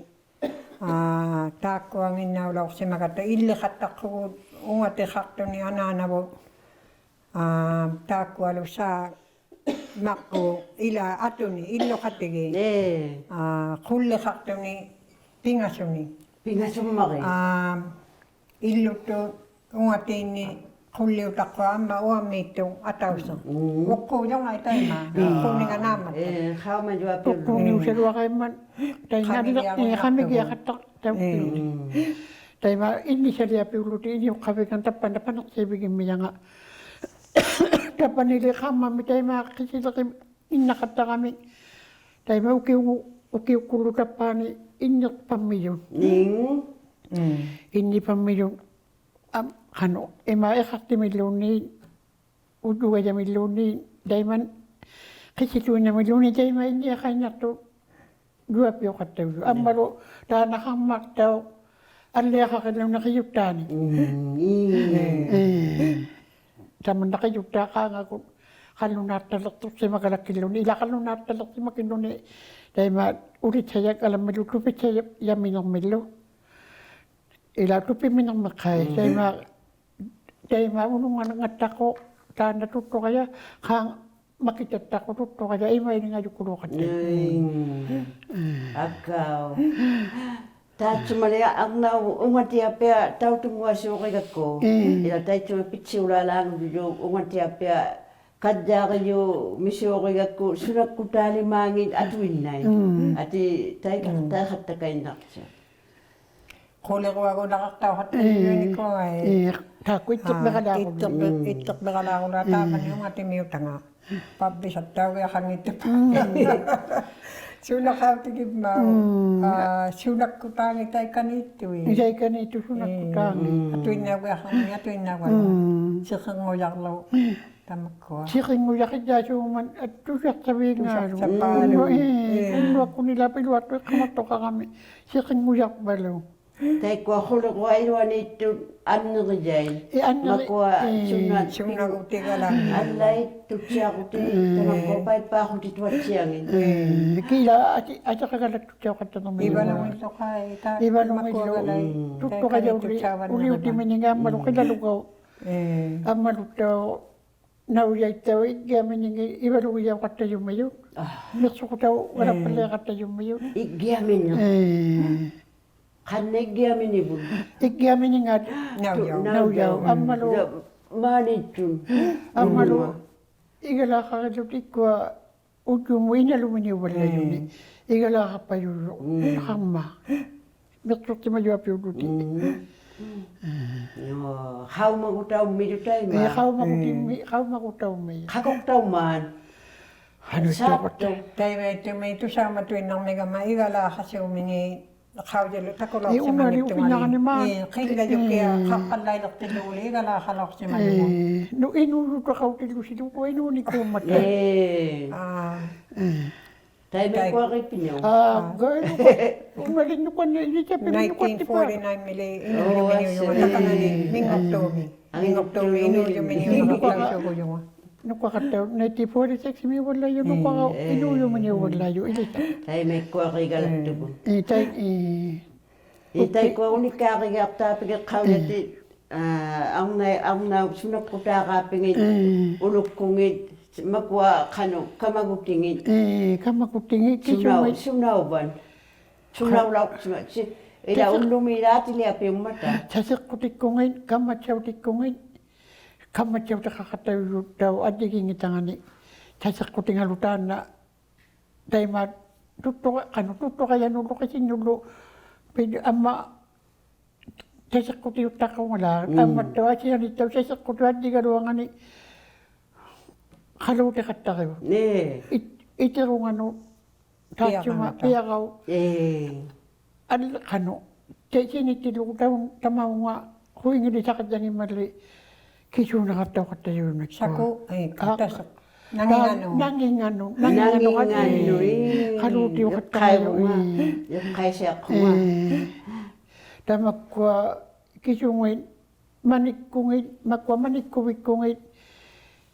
ᐋ, ᑖᒃᑯᐊᙱᓐᓇᐅᓚᐅᖅᓯᒪᒐᑦᑕ ᐃᓪᓕᖃᑦᑕᖅᑯᒍᑦ ᐅᖓᑎᖃᖅᑐᓂ ᐊᓈᓇᕗᑦ. ᐋ, ᑖᒃᑯᐊᓗ ᓵ ᒪᕐᕉᒃ ᐃᓛ ᐊᑐᓂ, ᐃᓪᓗᖃᑎᒌᑦ. ᐄ. ᐋ, ᖁᓪᓕᖃᖅᑐᓂ ᐱᖓᓱᓂ. ᐱᖓᓱᒻᒪᕆᒃ. ᐋ, ᐃᓪᓗᑦᑐᑦ ᐅᖓᑏᓐᓂ ᖁᓪᓕᐅᑕᖅᑯᐊ ᐊᒻᒪ ᐅᐊᒦᑦᑐᖅ ᐊᑕᐅᓯᖅ. ᒻᒻ. ᐅᖅᑰᔪᖓᐃ ᑕᐃᒪ. ᐄ. ᐅᖅᑰᓂᖓ ᓈᒻᒪᑦᑕ. ᐄ, ᖃᐅᒪᔪᐊᐱᐅᓪᓗ. ᐅᖅᑰᓂᐅᓯᓗᐊᕋᐃᒻᒪᑦ. ᑕᐃᓐᓇ ᕿᓪᓕ, ᖃᒥᒋᐊᖃᑦᑕᖅ-, ᖃᒥᒋᐊᖃᑦᑕᖅᑕᐅᒃᑐᓗ. ᒻᒻ. ᑕᐃᒪ ᐃᓐᓂᓴᓕᐊᐱᐅᓪᓗᑎᒃ ᐃᓂᐅᖅᑲᕕᒐᓐ ᑕᑉᐸᓇ ᐸᓂᖅᓰᕕᒋᒻᒥᔭᖓ. ᑕᑉᐸᓂᓕ ᖃᒻᒪᒥᒃ ᑕᐃᒪ ᕿᓯᓕᕆ ᐃᓐᓇᖃᑦᑕᕋᒥᒃ. ᑕᐃᒪ ᐅᑭᐅᖑ-, ᐅᑭᐅᒃᑯᓪᓗ ᑕᑉᐹᓂ ᐃᓐᓂᖅᐸᒻᒥᔪᑦ. ᓂᓐ. ᒻᒻ. ᐃᓐᓂᐸᒻᒥᔪᑦ. ᐊᒻ, ᖃᓄᖅ, ᐃᒫᒃ ᐃᖃᖅᑎᒥᓪᓘᓐᓃᑦ, ᐅᔪᒐᔭᒥᓪᓘᓐᓃᑦ, ᑕᐃᒪᓐ ᕿᓯᑐᐃᓐᓇᒥᓪᓘᓐᓃᑦ ᑕᐃᒪ ᐃᓐᓂᐊᖃᐃᓐᓇᖅᑐᑦ ᔪᐊᐱᐅᖃᑦᑕᐅᔪᑦ. ᒻᒻ. ᐊᒻᒪᓗ ᑖᓐᓇ ᖃᒻᒪᖅᑕᐅᖅ ᐊᓪᓕᐊᖃᕆᓪᓗᓂ ᕿᔪᑦᑖᓂ. ᒻᒻ, ᐄ. ᐄ. ᑕᒪᓐᓇ ᕿᔪᑦᑖᖅ ᖄᖓᒍᑦ ᖃᓪᓗᓈᑦᑕᓕᖅᑐᖅᓯᒪᒐᓚᒃᑭᓪᓗᓂ, ᐃᓛ ᖃᓪᓗᓈᑦᑕᓕᖅᓯᒪᒃᑭᓪᓗᓂ, ᑕᐃᒪ ᐅᓕᑦᓴᔭᒃᑲᓚᒻᒥᓪᓗ, ᑐᐱᑦᓴᔭ-, ᔭᒥᓂᕐᒥᓪᓗ. ᐃᓛ ᑐᐱᒥᓂᕐᒥᖅᑲᐃ, ᒻᒻ. ᑕᐃᒪ, ᑕᐃᒪ ᐅᓄᖓᖓᑦᑕᖅᑯᖅ, ᑖᓐᓇ ᑐᒃᑐᕋᔭᖅ, ᖄᖓ ᒪᑭᑕᑦᑕᖅᑯᖅ ᑐᒃᑐᕋᔭᖅ, ᐃᒪᐃᓕᖓᔪᒃᑯᓗ ᖃᑦᑕ. ᒻᒻ. ᒻᒻ. ᐊᑲᐅ. ᑖᑦᓱᒪᓕ ᐊᕐᓇᐅᑉ ᐅᖓᑎᐊᐱᐊ ᑕᐅᑐᙳᐊᓲᕆᒐᒃᑯ. ᐄ. ᐃᓛ ᑕᐃᑦᓱᒪ ᐱᑦᓯᐅᓛᓛᖑᔪᔪ ᐅᖓᑎᐊᐱᐊ ᑲᔾᔮᕆᔪᒥᓲᕆᒐᒃᑯ ᓱᓇᒃᑯᑖᓕᒫᖏᑦ ᐊᑐᐃᓐᓇᐃᑦ. ᒻᒻ. ᐊᑏ ᑕᐃᑲ-, ᒻᒻ. ᑕᐃᖃᑦᑕᑲᐃᓐᓇᖅᓯ. ᖁᓕᕈᐊᒍᓇᖃᖅᑕᐅᖃᑦᑕᔪᓂᒃᑯᐊ. ᐄ, ᑖᒃᑯ ᐃᑦᑎᕐᒥᒐᓛᒍ. ᐄ, ᐃᑦᑎᕐᒥ-, ᒻᒻ. ᐃᑦᑎᕐᒥᒐᓛᒍᓗᐊ ᒻᒻ. ᑖᒪᓂ ᐅᖓᑎᒥᐅᑕᖓ. ᐸᑉᐱᓴᑦᑕᐅᒋᐊᖃᙱᑦᑐᐸ. ᒻᒻ. ᓱᓇᖃᐅᑎᒋᒻᒪᐅᒃ. ᒻᒻ. ᐋ, ᓱᓇᒃᑯᑖᖏᑦ ᑕᐃᑲᓃᑦᑐᐃᑦ. ᑕᐃᑲᓃᑦᑐᑦ ᓱᓇᒃᑯᑖᖏᑦ. ᒻᒻ. ᐊᑐᐃᓐᓇᐅᒋᐊᖃᕐᓂᖅ, ᐊᑐᐃᓐᓇᐅᒐᓗᐊᖅ. ᒻᒻ. ᓯᕿᙳᔭᕐᓗ. ᒻᒻ. ᑕᒪᒃᑯᐊ. ᓯᕿᙳᔭᕆᔭᓲᒪᓐ ᐊᑐᓴᖅᓴᕕᖓᓗ. ᑐᓴᖅᓴᐹᓗ. ᐅᓐᓄ-, ᐄ, ᐄ. ᐅᓐᓄᐊᒃᑯᓂᓛ ᐱᓗᐊᖅᑐᐃᖃᒪᑐᖃᕋᒥ. ᓯᕿᙳᔭᕐᕙᓗ. ᑕᐃᒃᑯᐊ ᖁᓕᕈᐊ ᐃᓗᐊᓃᑦᑐᑦ ᐊᓐᓂᕆᔭᐃᑦ. ᐄ, ᐊᓐᓂᕆ-, ᒪᑯᐊ ᐄ. ᓱᓇ-, ᓱᓇᒍᑎᒐᓚᒻ. ᐊᓪᓚᐃᑦ ᑐᑦᓯᐊᕈᑎ, ᐄ. ᑕᒪᒃᑯᐊ ᐸᐃᑉᐹᖁᑎᑐᐊᑦᓯᐊᖏᑦ. ᐄ, ᑭᓛ ᐊᑎ-, ᐊᑎᖃᒐᓚᒃᑐᑦᓯᐊᖅᑲᑦᑕᕐᓂ. ᐃᕙᓗᖏᓪᓗᖃᐃ, ᑕ-, ᐃᕙᓗᖏᓪᓗ. ᒪᑯᐊᒐᓚᐃᑦ. ᑐᒃᑐᖃᔭᐅᓕ, ᑕᐃᑲᓂᑐᑦᓴᐅᕙᓐᓂᕐᖓᑕ. ᐅᓕᐅᑎᒥᓂᖓ ᐊᒻᒪᓗ ᒻᒻ. ᕿᓚᓗᒐᐅ. ᐄ. ᐊᒻᒪᓗᑦᑕᐅᖅ ᓇᐅᔭᐃᑦᑕᐅᖅ ᐃᒡᒋᐊᒥᓂᖏᑦ ᐃᕙᓗᒋᔭᐅᖃᑦᑕᔪᒻᒥᔪᑦ. ᐋ. ᒥᖅᓱᖁᑕᐅ ᐄ. ᐅᕙᓚᑉᐸᓪᓕᐊᖃᑦᑕᔪᒻᒥᔪᑦ. ᐃᒡᒋᐊᒥᓂᖅ. ᐄ. ᖃᓐᓇ ᐃᒡᒋᐊᒥᓂᕗᑦ. ᐃᒡᒋᐊᒥᓂᖓᑦ ᓇᐅᔭᐅ. ᑐ-, ᓇᐅᔭᐅ. ᓇᐅᔭᐅ. ᒻᒻ. ᐊᒻᒪᓗ ᓗ ᒫᓂᑦᑐᑦ. ᐊᒻᒪᓗ ᒻᒻ. ᐃᒐᓛᖃᕆᓪᓗᑎᒃᑯᐊ ᐅᔾᔪᒧᑦ ᐃᓇᓗᒥᓂᐅᕙᓪᓚᔪᓂ. ᒻᒻ. ᐃᒐᓛᖃᖅᐸᔪᓪᓗ. ᒻᒻ. ᖃᒻᒪ. ᒥᖅᓱᖅᑎᒪᔪᐊᐱᐅᓪᓗᑎᒃ. ᒻᒻ. ᒻᒻ. ᖃᐅᒪᒍᑕᐅᒻᒥᔪᑦ ᑕᐃᒪ. ᐄ, ᖃᐅᒪᒍᑎᒻᒥ-, ᒻᒻ. ᖃᐅᒪᒍᑕᐅᒻᒥᔪᑦ. ᖃᑯᖅᑕᐅᒻᒪᑦ. ᖃᓄᖅ ᓵᑦᑐᖅ. ᑕᐃᒪᐃᑦᑐᒥᒃ ᑐᓴᐅᒪᑐᐃᓐᓇᕐᒥᒐᒪ ᐃᒐᓛᖃᓲᒥᖏᑦ ᖃᐅᔨᓗ ᐄ, ᐅᒪᓕ ᐅᐱᓐᓇᕐᓂᒪ. ᑕᑯᓚᐅᖅᓯᒪᙱᑦᑐᖓᓕ. ᐄ, ᕿᓪᓚᔪᑭᐊ ᒻᒻ. ᖃᖅᐸᓪᓚᐃᓕᖅᑎᓪᓗᒍᓕ ᐃᒐᓛᖃᓚᐅᖅᓯᒪᙱᒻᒪ. ᐄ, ᓄ-, ᐃᓅᔪᖅᑐᖃᐅᑎᓪᓗᓯᓗᒍ ᐃᓅᓂᑰᒻᒪᑕ. ᐄ. ᐋ. ᐄ. ᑕᐃᒪᐃᒃᑯᐊᕆᐱᓂᐅᒃ. ᐋ, ᐋ. ᖃᐃ ᓄᑲ-, ᐅᒪᓕ ᓄᑲᓐᓂ ᐃᓕᑕᐱᓕ ᓄᑲᑦᑎᐹ. Nineteen forty-nine-ᒥᓕ ᐃᓅᔪᒥᓂᐅᔪᖓ ᐅᐊᓯ. ᑕᑲᓇᓂ ᒻᒻ. ᒥᖑᖅᑑᒥ. ᒥᖑᖅᑑᒥ ᐃᓅᔪᒥᓂᐅᔪᖓ ᖃᓚᐅᓱᒍᔪᖓ. ᓄᑲᖃᑦᑕᐅᖅ nineteen forty-six-ᒥ ᐅᕙᓪᓚᔪᖅ ᓄᑲᕋ ᐄ. ᐃᓅᔪᒥᓂᐅᕙᓪᓚᔪᖅ ᐃᓕᑕ. ᑕᐃᒪᐃᒃᑯᐊᕆᒐᓚᒃᑐᒍᑦ. ᐄ, ᑕᐃ-, ᐄ. ᐄ, ᐅᑉᐱ-, ᑕᐃᒃᑯᐊ ᐅᓂᒃᑳᕆᒋᐊᖅᑖᐱᒋᖅᑲᐅᔭᑎᑦ, ᐄ. ᐋ, ᐊᕐᓇᐃ-, ᐊᕐᓇᐅᑉ ᓱᓇᒃᑯᑖᕌᐱᖏᑦ, ᐄ. ᐅᓗᒃᑯᖏᑦ, ᒪᑯᐊ ᖃᓄᖅ, ᑲᒪᒍᑎᖏᑦ. ᐄ, ᑲᒪᒍᑎᖏᑦ, ᓱᓇᐅ-, ᑭᓱᒥ-, ᓱᓇᐅᕙᑦ. ᖃ-, ᓱᓇᐅᓚᐅᖅᓯᒪ-, ᓯ-, ᐃᓛ ᑕᓯ-, ᐅᓪᓗᒥ ᐃᓛ ᐊᑎᓕᐊᐱᐅᒻᒪᑕ. ᑕᓯᖅᑯᑎᒃᑯᖏᑦ, ᑲᒻᒪᑦᓴᐅᑎᒃᑯᖏᑦ, ᑲᒻᒪᑦᓴᐅᑎᖃᖃᑦᑕᔪᔪᑦᑕᐅᖅ ᐊᔾᔨᒌᙱᑕᖓᓂ. ᑕᓯᖅᑯᑎᖓᓗ ᑖᓐᓇ ᑕᐃᒪ ᑐᒃᑐᕋ-, ᖃᓄᖅ ᑐᒃᑐᕋᔭᓄᓪᓗ ᕿᓯᓐᓄᓪᓗ ᐱ-, ᐊᒻᒪ ᑕᓯᖅᑯᑎᐅᑦᑕᖅᑲᐅᖓᓛᒃ. ᒻᒻ. ᐊᒻᒪᑦᑕᐅᖅ ᐊᓯᐊᓂᑦᑕᐅᖅ ᑕᓯᖅᑯᑎᐅᑦ ᐊᔾᔨᒐᓗᐊᖓᓂ ᖃᓘᑎᖃᑦᑕᕆᕗᖅ. ᐄ. ᐃᑦ-, ᐃᑎᕈᖓᓄᑦ ᑖᑦᓱᒪ ᐱᐊᕋᐅᑦ. ᐱᐊᕋᐅᑦ. ᐄ. ᐊᓪᓚ ᖃᓄᖅ. ᑕᐃ ᓯᓂᑦᑎᓪᓗᒍ ᑕᐅᓐ-, ᑕᒪᐅᖓ ᖁᔨᖏᓕᓴᖃᑦᑕᖏᒻᒪᓪᓕ ᑭᓲᓇᖃᑦᑕᐅᖃᑦᑕᔪᓄᑦ. ᓴᑯ, ᐄ, ᐋ, ᑕᓱ. ᓇᖏᖓᓄᑦ. ᓇᖏᖓᓄᑦ. ᓇᖏᖓᓄᑦ. ᓇᖏᖓᓄᑦ. ᐄ. ᖃᓘᑎᐅᖃᑦᑕᒪᔪᖅ. ᐃᖅᑲᐃᕗᖓ. ᐄ. ᐃᖅᑲᐃᓯᐊᖅᑯᖓ. ᐄ. ᑕᒪᒃᑯᐊ ᑭᓱᖏᑦ ᒪᓂᒃᑯᖏᑦ, ᒪᒃᑯᐊ ᒪᓂᒃᑯᕕᒃᑯᖏᑦ.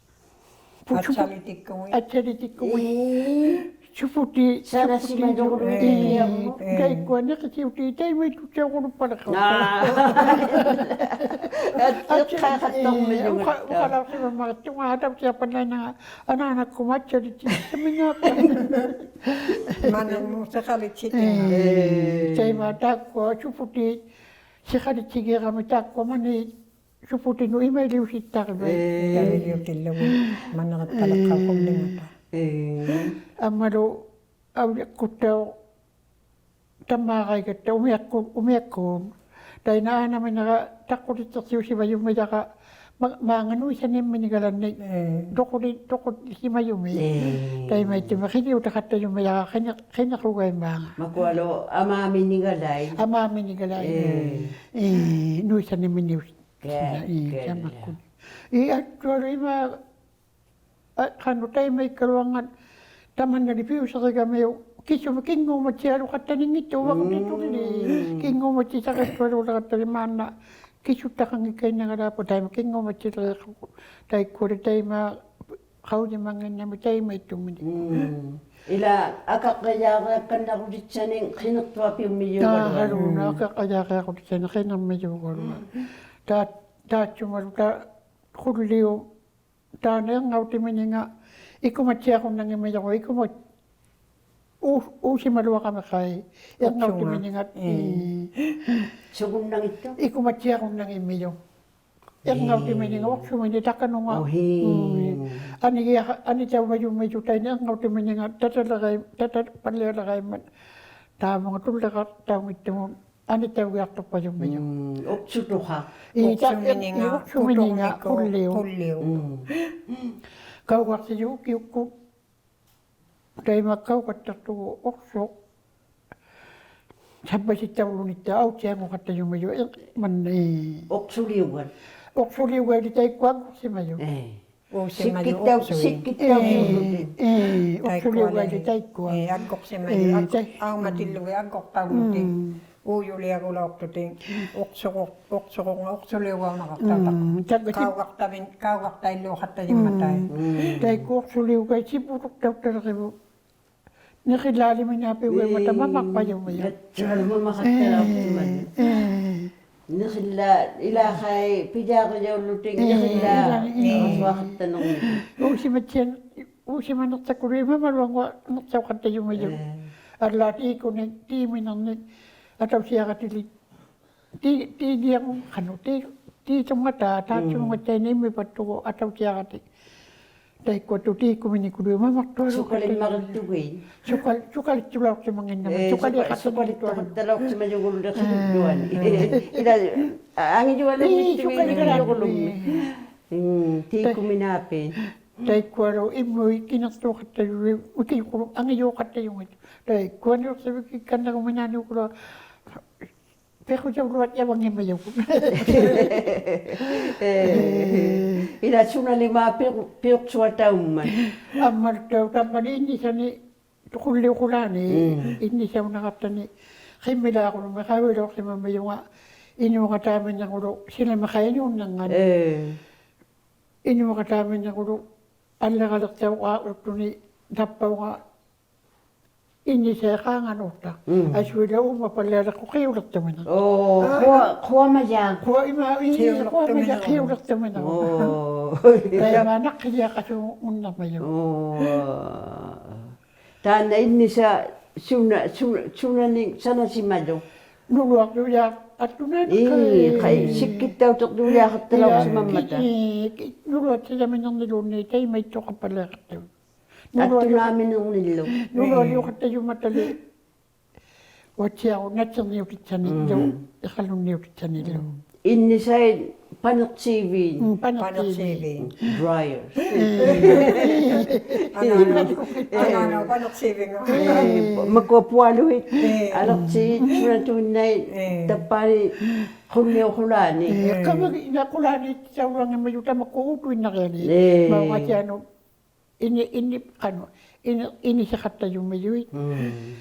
ᐊᑦᓴᓕᑎᒃᑯᖏᑦ. ᐊᑦᓴᓕᑎᒃᑯᖏᑦ. ᐄ. ᓱᐳᑎ, ᓴᓇᓯᒪᓗᒍᓗ ᓱᐳᑎ. ᐄ, ᐃᓕᓕᐊᒧᒍ. ᐄ. ᑕᐃᒃᑯᐊ ᓂᕿᓯᐅᑎ, ᑕᐃᒪᐃᑦᑐᑦᓴᐅᒍᓗ ᐸᓚᒃᑲ. ᐋ. ᐊᑦᓴᓕ-, ᐊᑦᓴᓕ-, ᐄ, ᐅᖃ-, ᐅᖃᓚᐅᖅᓯᒪᒪᕆᑦᑐᖓ, ᐊᑕᐅᓯᐊᖅᐸᓪᓚᐃᓇᖓ, ᐊᓈᓇᒃᑯᒪ ᐊᑦᓴᓕᑎ, ᑕᒥᓈᖅᐸ. ᒪᓂᕐᒧᑦ ᓯᖃᓕᑦᓯᑎ. ᐄ, ᐄ. ᑕᐃᒪ ᑖᒃᑯᐊ ᓱᐳᑎ, ᓯᖃᓕᑦᓯᒋᐊᕋᒥ ᑖᒃᑯᐊ ᒪᓂ ᓱᐳᑎᓄᑦ ᐃᒪᐃᓕᐅᓯᑦᑕᕆᕙᐃ. ᐄ. ᐃᒪᐃᓕᐅᑎᓪᓗᒍ ᒪᓂᕋᑦᑕᓚᒃᑲᐅᒍᓐᓂᖓᑕ. ᐄ. ᐊᒻᒪᓗ ᐊᐅᔭᒃᑯᑦᑕᐅᖅ ᑕᒫᕋᐃᒐᑦᑕ ᐅᒥᐊᒃᑯ-, ᐅᒥᐊᒃᑰᖅ. ᑕᐃᓐᓇ ᐋᓇᒥᓂᕋ ᑕᖅᑯᑎᑦᓯᖅᓯᐅᓯᕙᔪᒻᒥᔭᕋ ᒪ-, ᒫᖓ ᓄᐃᓴᓂᒻᒥᓂᒐᓚᓐᓂᒃ. ᐄ. ᑐᖁᓕ-, ᑐᖁᓕᓯᒪᔪᒥ. ᐄ. ᑕᐃᒪᐃᑦᑐᒥ ᕿᓂᐅᑕᖃᑦᑕᔪᒻᒥᔭᕋ ᕿᓂ-, ᕿᓂᕈᒐᐃᒻᒪᖔ. ᒪᑯᐊᓗ ᐊᒫᒥᓂᒐᓚᐃ. ᐊᒫᒥᓂᒐᓚᐃ. ᐄ. ᐄ, ᓄᐃᓴᓂᒻᒥᓂᐅᓯ- ᑲ-, ᐄ, ᑲ-, ᑕᒪᒃᑯᓐ. ᐄ, ᐊᑦᑐᐊᓗ ᐃᒫ, ᐊ, ᖃᓄᖅ ᑕᐃᒪᐃᒃᑲᓗᐊᖓᑦ ᑕᒪᓐᓇᓕ ᐱᐅᓯᕆᒐᒥᐅᒃ ᑭᓱᒥ ᑭᖑᒪᑦᓯᐊᓗᖃᑦᑕᓂᙱᑦᑐᖅ ᐅᕙᒍᑎᑐᓕᓕ. ᒻᒻ. ᑭᖑᒪᑦᓯᓴᕆᑦᑐᐊᓗᓚᖃᑦᑕᓕ ᒫᓐᓇ ᑭᓱᑦᑕᖃᙱᒃᑲᐃᓐᓇᕋᓛᒃᐳᖅ ᑕᐃᒪ ᑭᖑᒪᑦᓯᓕᕆᖃᒍ. ᑕᐃᒃᑯᓕ ᑕᐃᒪ ᖃᐅᔨᒪᙱᓐᓇᒥ ᑕᐃᒪᐃᑦᑐᒥᓂᖅ. ᒻᒻ. ᐃᓛ ᐊᑲᕐᕆᔮᕆᐊᒃᑲᓐᓇᕈᑎᑦᓴᓂᒃ ᕿᓂᖅᑐᐊᐱᐅᒻᒥᔫᒐᓗᐊᖅ. ᑖ, ᕼᐊᓗᓇ ᒻᒻ. ᐊᑲᕐᕆᔮᕆᐊᕈᑎᑦᓴᓂᒃ ᕿᓂᕐᒥᔫᒐᓗᐊᖅ. ᒻᒻ. ᑖ, ᑖᑦᓱᒪᓗ ᑕ ᖁᓪᓕᐅᑉ ᑖᓐᓇ ᐃᕐᖓᐅᑎᒥᓂᖓ ᐃᑯᒪᑦᓯᐊᕈᓐᓇᙱᒻᒥᔪᒍ ᐃᑯᒪᑦ ᐆ-, ᐆᓯᒪᓗᐊᕋᒥᖃᐃ. ᐃᕐᖓᐅᑎᒥᓂᖓ, ᒻᒻ. ᐄ. ᓱᒍᓐᓇᙱᑦᑐᖅ? ᐃᑯᒪᑦᓯᐊᕈᓐᓇᙱᒻᒥᔪᖅ. ᐃᕐᖓᐅᑎᒥᓂᖓ, ᐅᖅᓱᒥᓂᖅ ᑕᑲᓄᖓ. ᐅᕼᐃ. ᒻᒻ. ᐊᓂᒋᐊ-, ᐊᓂᑕᐅᕙᔪᒻᒥᔪᖅ ᑕᐃᓐᓇ ᐃᕐᖓᐅᑎᒥᓂᖓ ᑕᑕᓕᕋᐃ-, ᑕᑕᐸᓪᓕᐊᓕᕋᐃᒻᒪᑦ. ᑕᒪᖓ ᑐᓪᓕᖃᑕᐅᙱᑦᑐᒧᑦ ᐊᓂᑕᐅᒋᐊᖅᑐᖅᐸᔪᒻᒥᔪᖅ. ᒻᒻ, ᐅᖅᓱᑐᖃᖅ. ᐄ, ᑕ-, ᐅᖅᓱᒥᓂᖓ, ᐄ, ᐅᖅᓱᒥᓂᖓ ᖁᑐᕐᖃᖅ, ᖁᓪᓕᐅᑉ. ᖁᓪᓕᐅᑉ. ᒻᒻ. ᑲᐅᒐᖅᓯᔪᒃ ᐅᑭᐅᒃᑯᑦ. ᑕᐃᒪ ᑲᐅᒐᑦᑕᖅᑐᒍ ᐅᖅᓱᖅ. ᓴᑉᐸᓯᑦᑕᐅᓗᓂᑦᑕ ᐊᐅᑦᓯᐊᖑᖃᑦᑕᔪᒻᒥᔪᖅ, ᐃ-, ᒪᓐᓇ, ᐄ. ᐅᖅᓱᓕᐅᒐᑦ. ᐅᖅᓱᓕᐅᒐᐃᓕ ᑕᐃᒃᑯᐊ ᐊᒡᒍᖅᓯᒪᔪᖅ. ᐄ. ᐅᓯᒪᔪᖅ ᓯᒃᑭᑦᑕᐅ-, ᐅᖅᓱᐃᑦ. ᓯᒃᑭᑦᑕᐅᓲᓪᓗᑎᑦ. ᐄ, ᐄ, ᐅᖅᓱᓕᐅᒐᐃᓕ ᑕᐃᒃᑯᐊ. ᐄ, ᐊᒡᒍᖅᓯᒪᔪᖅ, ᐄ, ᐊᒡ-, ᑕᐃ-, ᐊᐅᒪᑎᓪᓗᒋᑦ ᐊᒡᒍᖅᑕᐅᓗᑎᑦ. ᒻᒻ. ᐆᔪᓕᐊᒍᓚᐅᖅᑐᑎᑦ. ᐅᖅᓱᕈ-, ᐅᖅᓱᕈᖓ, ᐅᖅᓱᓕᐅᕙᒪᖃᖅᑕᐅᖅᑕᖅ. ᒻᒻ, ᑕᒡᒐᑎ-, ᑲᐅᒐᖅᑕᕕᓐ-, ᑲᐅᒐᖅᑕᐃᓪᓗᖃᑦᑕᔪᒻᒪᑕᐃ. ᒻᒻ. ᒻᒻ. ᑕᐃᒃᑯ ᐅᖅᓱᓕᐅᒐᐃᑦ ᓯᐳᓗᒃᑕᐅᑦᑕᓕᕆᕗᑦ. ᓂᕿᓪᓚᓕᒥᓇᐱᐅᒐᐃᒻᒪᑕ ᒻᒻ. ᒪᒪᖅᐸᔪᒻᒥᔪᖅ. ᓇᑦᓯᕙᓗ ᒪᒪᖃᑦᑕᓚᐅᖅᓯᒪᔪᖅ. ᐄ, ᐄ. ᓂᕿᓪᓚ-, ᐃᓛᖃᐃ ᐱᔮᕆᔭᐅᓪᓗᑎᒃ ᐄ, ᓂᕿᓪᓚ-, ᐃᓛᖃᐃ, ᐄ. ᐊᓱᐊᖃᑦᑕᓄᒻᒥᔪᖅ. ᐅᓯᒪᑦᓯᐊᓐ-, ᐅᓯᒪᓂᖅᓴᒃᑯᓗᐃᑦ ᒪᒪᓗᐊᖑᐊᓐᓂᖅᓴᐅᖃᑦᑕᔪᒻᒥᔪᖅ. ᐄ. ᐊᓪᓛᑦ ᑏᑯᓂᒃ, ᑏᒥᓂᕐᓂᒃ, ᐊᑕᐅᓯᐊᕋᑎᓕᒃ. ᑏ-, ᑏᒋᐊᖑ-, ᖃᓄᖅ, ᑏ-, ᑏᓱᒻᒪᑕ, ᒻᒻ. ᑖᑦᓱᒪᑦᓴᐃᓐᓇᐃᑦ ᐃᒻᒥᐸᑦᑐᒍ ᐊᑕᐅᓯᐊᕋᑎᒃ. ᑕᐃᒃᑯᐊᑦᑐᑦ ᑏᑯᒥᓂᑯᓗᐃᑦ ᒪᒪᖅᑐᐊᓘᖃᑦᑕᔪᒻᒥᔪᖅ. ᓱᑲᓕᒻᒪᕆᑦᑐᒋᑦ. ᓱᑲᓕ-, ᓱᑲᓕᑦᑐᓚᐅᖅᓯᒪᙱᓐᓇᒪ, ᐄ, ᓱᑲᓕ-, ᓱᑲᓕᖃᑦᑕᓐᓂᒃᑐᐊᓗᒃ. ᓱᑲᓕᖃᑦᑕᓚᐅᖅᓯᒪᔪᒍᓗ ᓕᖃᓗᒻᒥ. ᐄ. ᐃᓛ, ᐊ-, ᐊᖏᔪᐊᓗᒻᒥᑦᑐᒍ ᐄ, ᓱᑲᓕᖃᓚᒃᑯ. ᐃᓕᔪᒍᓗᒻᒥ. ᒻᒻ, ᑕᐃ-, ᑏᑯᒥᓈᐱ. ᑕᐃᒃᑯᐊᓗ ᐃᒻᒧᐃ ᑭᓇᖅᑑᖃᑦᑕᔪᒻᒥ, ᐅᑭᐅᖁᓗᒃ ᐊᖏᔪᖃᑦᑕᔪᒻᒪᑦ. ᑕᐃᒃᑯᐊᓗ ᓴᕕᑭᒃᑲᓐᓇᒍ ᒥᓇᓂᐅᑯᓗ. ᐱᖁᔭᐅᓗᐊᑦ ᔭᕙᙱᒻᒥᔪᒍᑦ. ᐄ, ᐃᓛ ᓱᓇᓕᒫᑦ ᐱᐅ-, ᐱᐅᒃᓱᐊᑕᐅᒻᒪᑦ. ᐊᒻᒪᓗᑦᑕᐅᖅ ᑕᒪᓐᓇ ᐃᓐᓂᓴᓂ ᑐᖁᓪᓕᐅᖁᓛᓂ, ᒻᒻ. ᐃᓐᓂᓴᐅᓇᖃᑦᑕᓂ, ᕿᒻᒥᓛᖁᓗᒻᒥ ᖃᐅᔨᓚᐅᖅᓯᒪᒻᒥᔪᖓ, ᐃᓅᖃᑦᑕᒥᓂᕈᓗᒃ, ᓯᓚᒥᖃᐃ ᐃᓅᓐᓇᙵᓂ. ᐄ. ᐃᓅᖃᑦᑕᒥᓂᕈᓗᒃ, ᐊᓪᓚᖃᓕᖅᑕᐅᖅ ᐊᕐᓗᒃᑐᓂ, ᑕᑉᐸᐅᖓ, ᐃᓐᓂᓴᐃᑦ ᖄᖓᓅᑦᑕ. ᒻᒻ. ᐊᓱᐃᓛᒃ ᐆᒪᐸᓪᓕᐊᓕᖅᑯᖅ ᕿᐅᓕᖅᑐᒥᓇᖅ. ᐆ, ᖁᐊ-, ᖁᐊᒪᔭᖅ. ᖁᐊ ᐃᒫ, ᐃ-, ᖁᐊᒪᔭᖅ ᕿᐅᓕᖅᑐᒥᓇᖅ. ᕿᐅᓕᖅᑐᒥᓇᖅ. ᐆ. ᑕᐃᒪ ᓇᖅᑭᓕᐊᖃᓲᖑᓐᓇᕐᒪᔪᖅ. ᐆ. ᑖᓐᓇ ᐃᓐᓂᓴ ᓱᓇ-, ᓱᓇ-, ᓱᓇᓂᒃ ᓴᓇᓯᒪᔪᖅ. ᓄᓗᐊᕐᔪᔮᖅ ᐊᑦᑐᓈᓂᒃ ᐄ, ᖃᐃ. ᖃᐃ, ᓯᒃᑭᑦᑕᐅᑎᕐᔪᔮᖃᑦᑕᓚᐅᖅᓯᒪᒻᒪᑕ. ᐄ, ᓄᓗᐊᑦᓯᔭᒥᓂᕐᓂᓘᓐᓃᑦ ᑕᐃᒪᐃᑦᑐᖃᖅᐸᓪᓕᐊᖃᑦᑕᔪᖅ. ᓄᓗᐊᔪ-, ᐊᑦᑐᓈᒥᓂᕐᓂᓪᓗ. ᓄᓗᐊᔪᖃᑦᑕᔪᒻᒪᑕᓕ. ᐅᐊᑦᓯᐊᕈ ᓇᑦᓯᕐᓂᐅᑎᑦᓴᓂᓪᓗ, ᒻᒻ. ᐃᖃᓗᓐᓂᐅᑎᑦᓴᓂᓪᓗ. ᒻᒻ. ᐃᓐᓂᓴᐃᑦ ᐸᓂᖅᓰᕖᑦ. ᒻᒻ, ᐸᓂᖅᓰᕖᑦ. ᐸᓂᖅᓰᕖᑦ. Dryer. ᐄ. ᐊᓈᓇ, ᐊᓈᓇ ᐸᓂᖅᓰᕖᑦ. ᐄ, ᒪᑯᐊ ᐳᐊᓗᐃᑦ, ᐄ. ᐊᓕᖅᓰᑦ, ᓱᓇᑐᐃᓐᓇᐃᑦ, ᐄ. ᑕᑉᐹᓂ, ᖁᓪᓕᐅᖁᓛᓂ. ᐄ, ᑲᒪᒋ ᐃᓇ ᖁᓛᓂ ᑕᐅᓚᙱᒻᒪᔪᖅ ᑕᒪᒃᑯᐊ ᐆᑐᐃᓐᓇᕆᐊᓂ. ᐄ. ᒪᐅᖓᑦᓯᐊᓄᑦ. ᐃᓂ, ᐃᓂ, ᖃᓄᖅ, ᐃᓂ, ᐃᓂᓴᖃᑦᑕᔪᒻᒥᔪᐃᑦ. ᒻᒻ.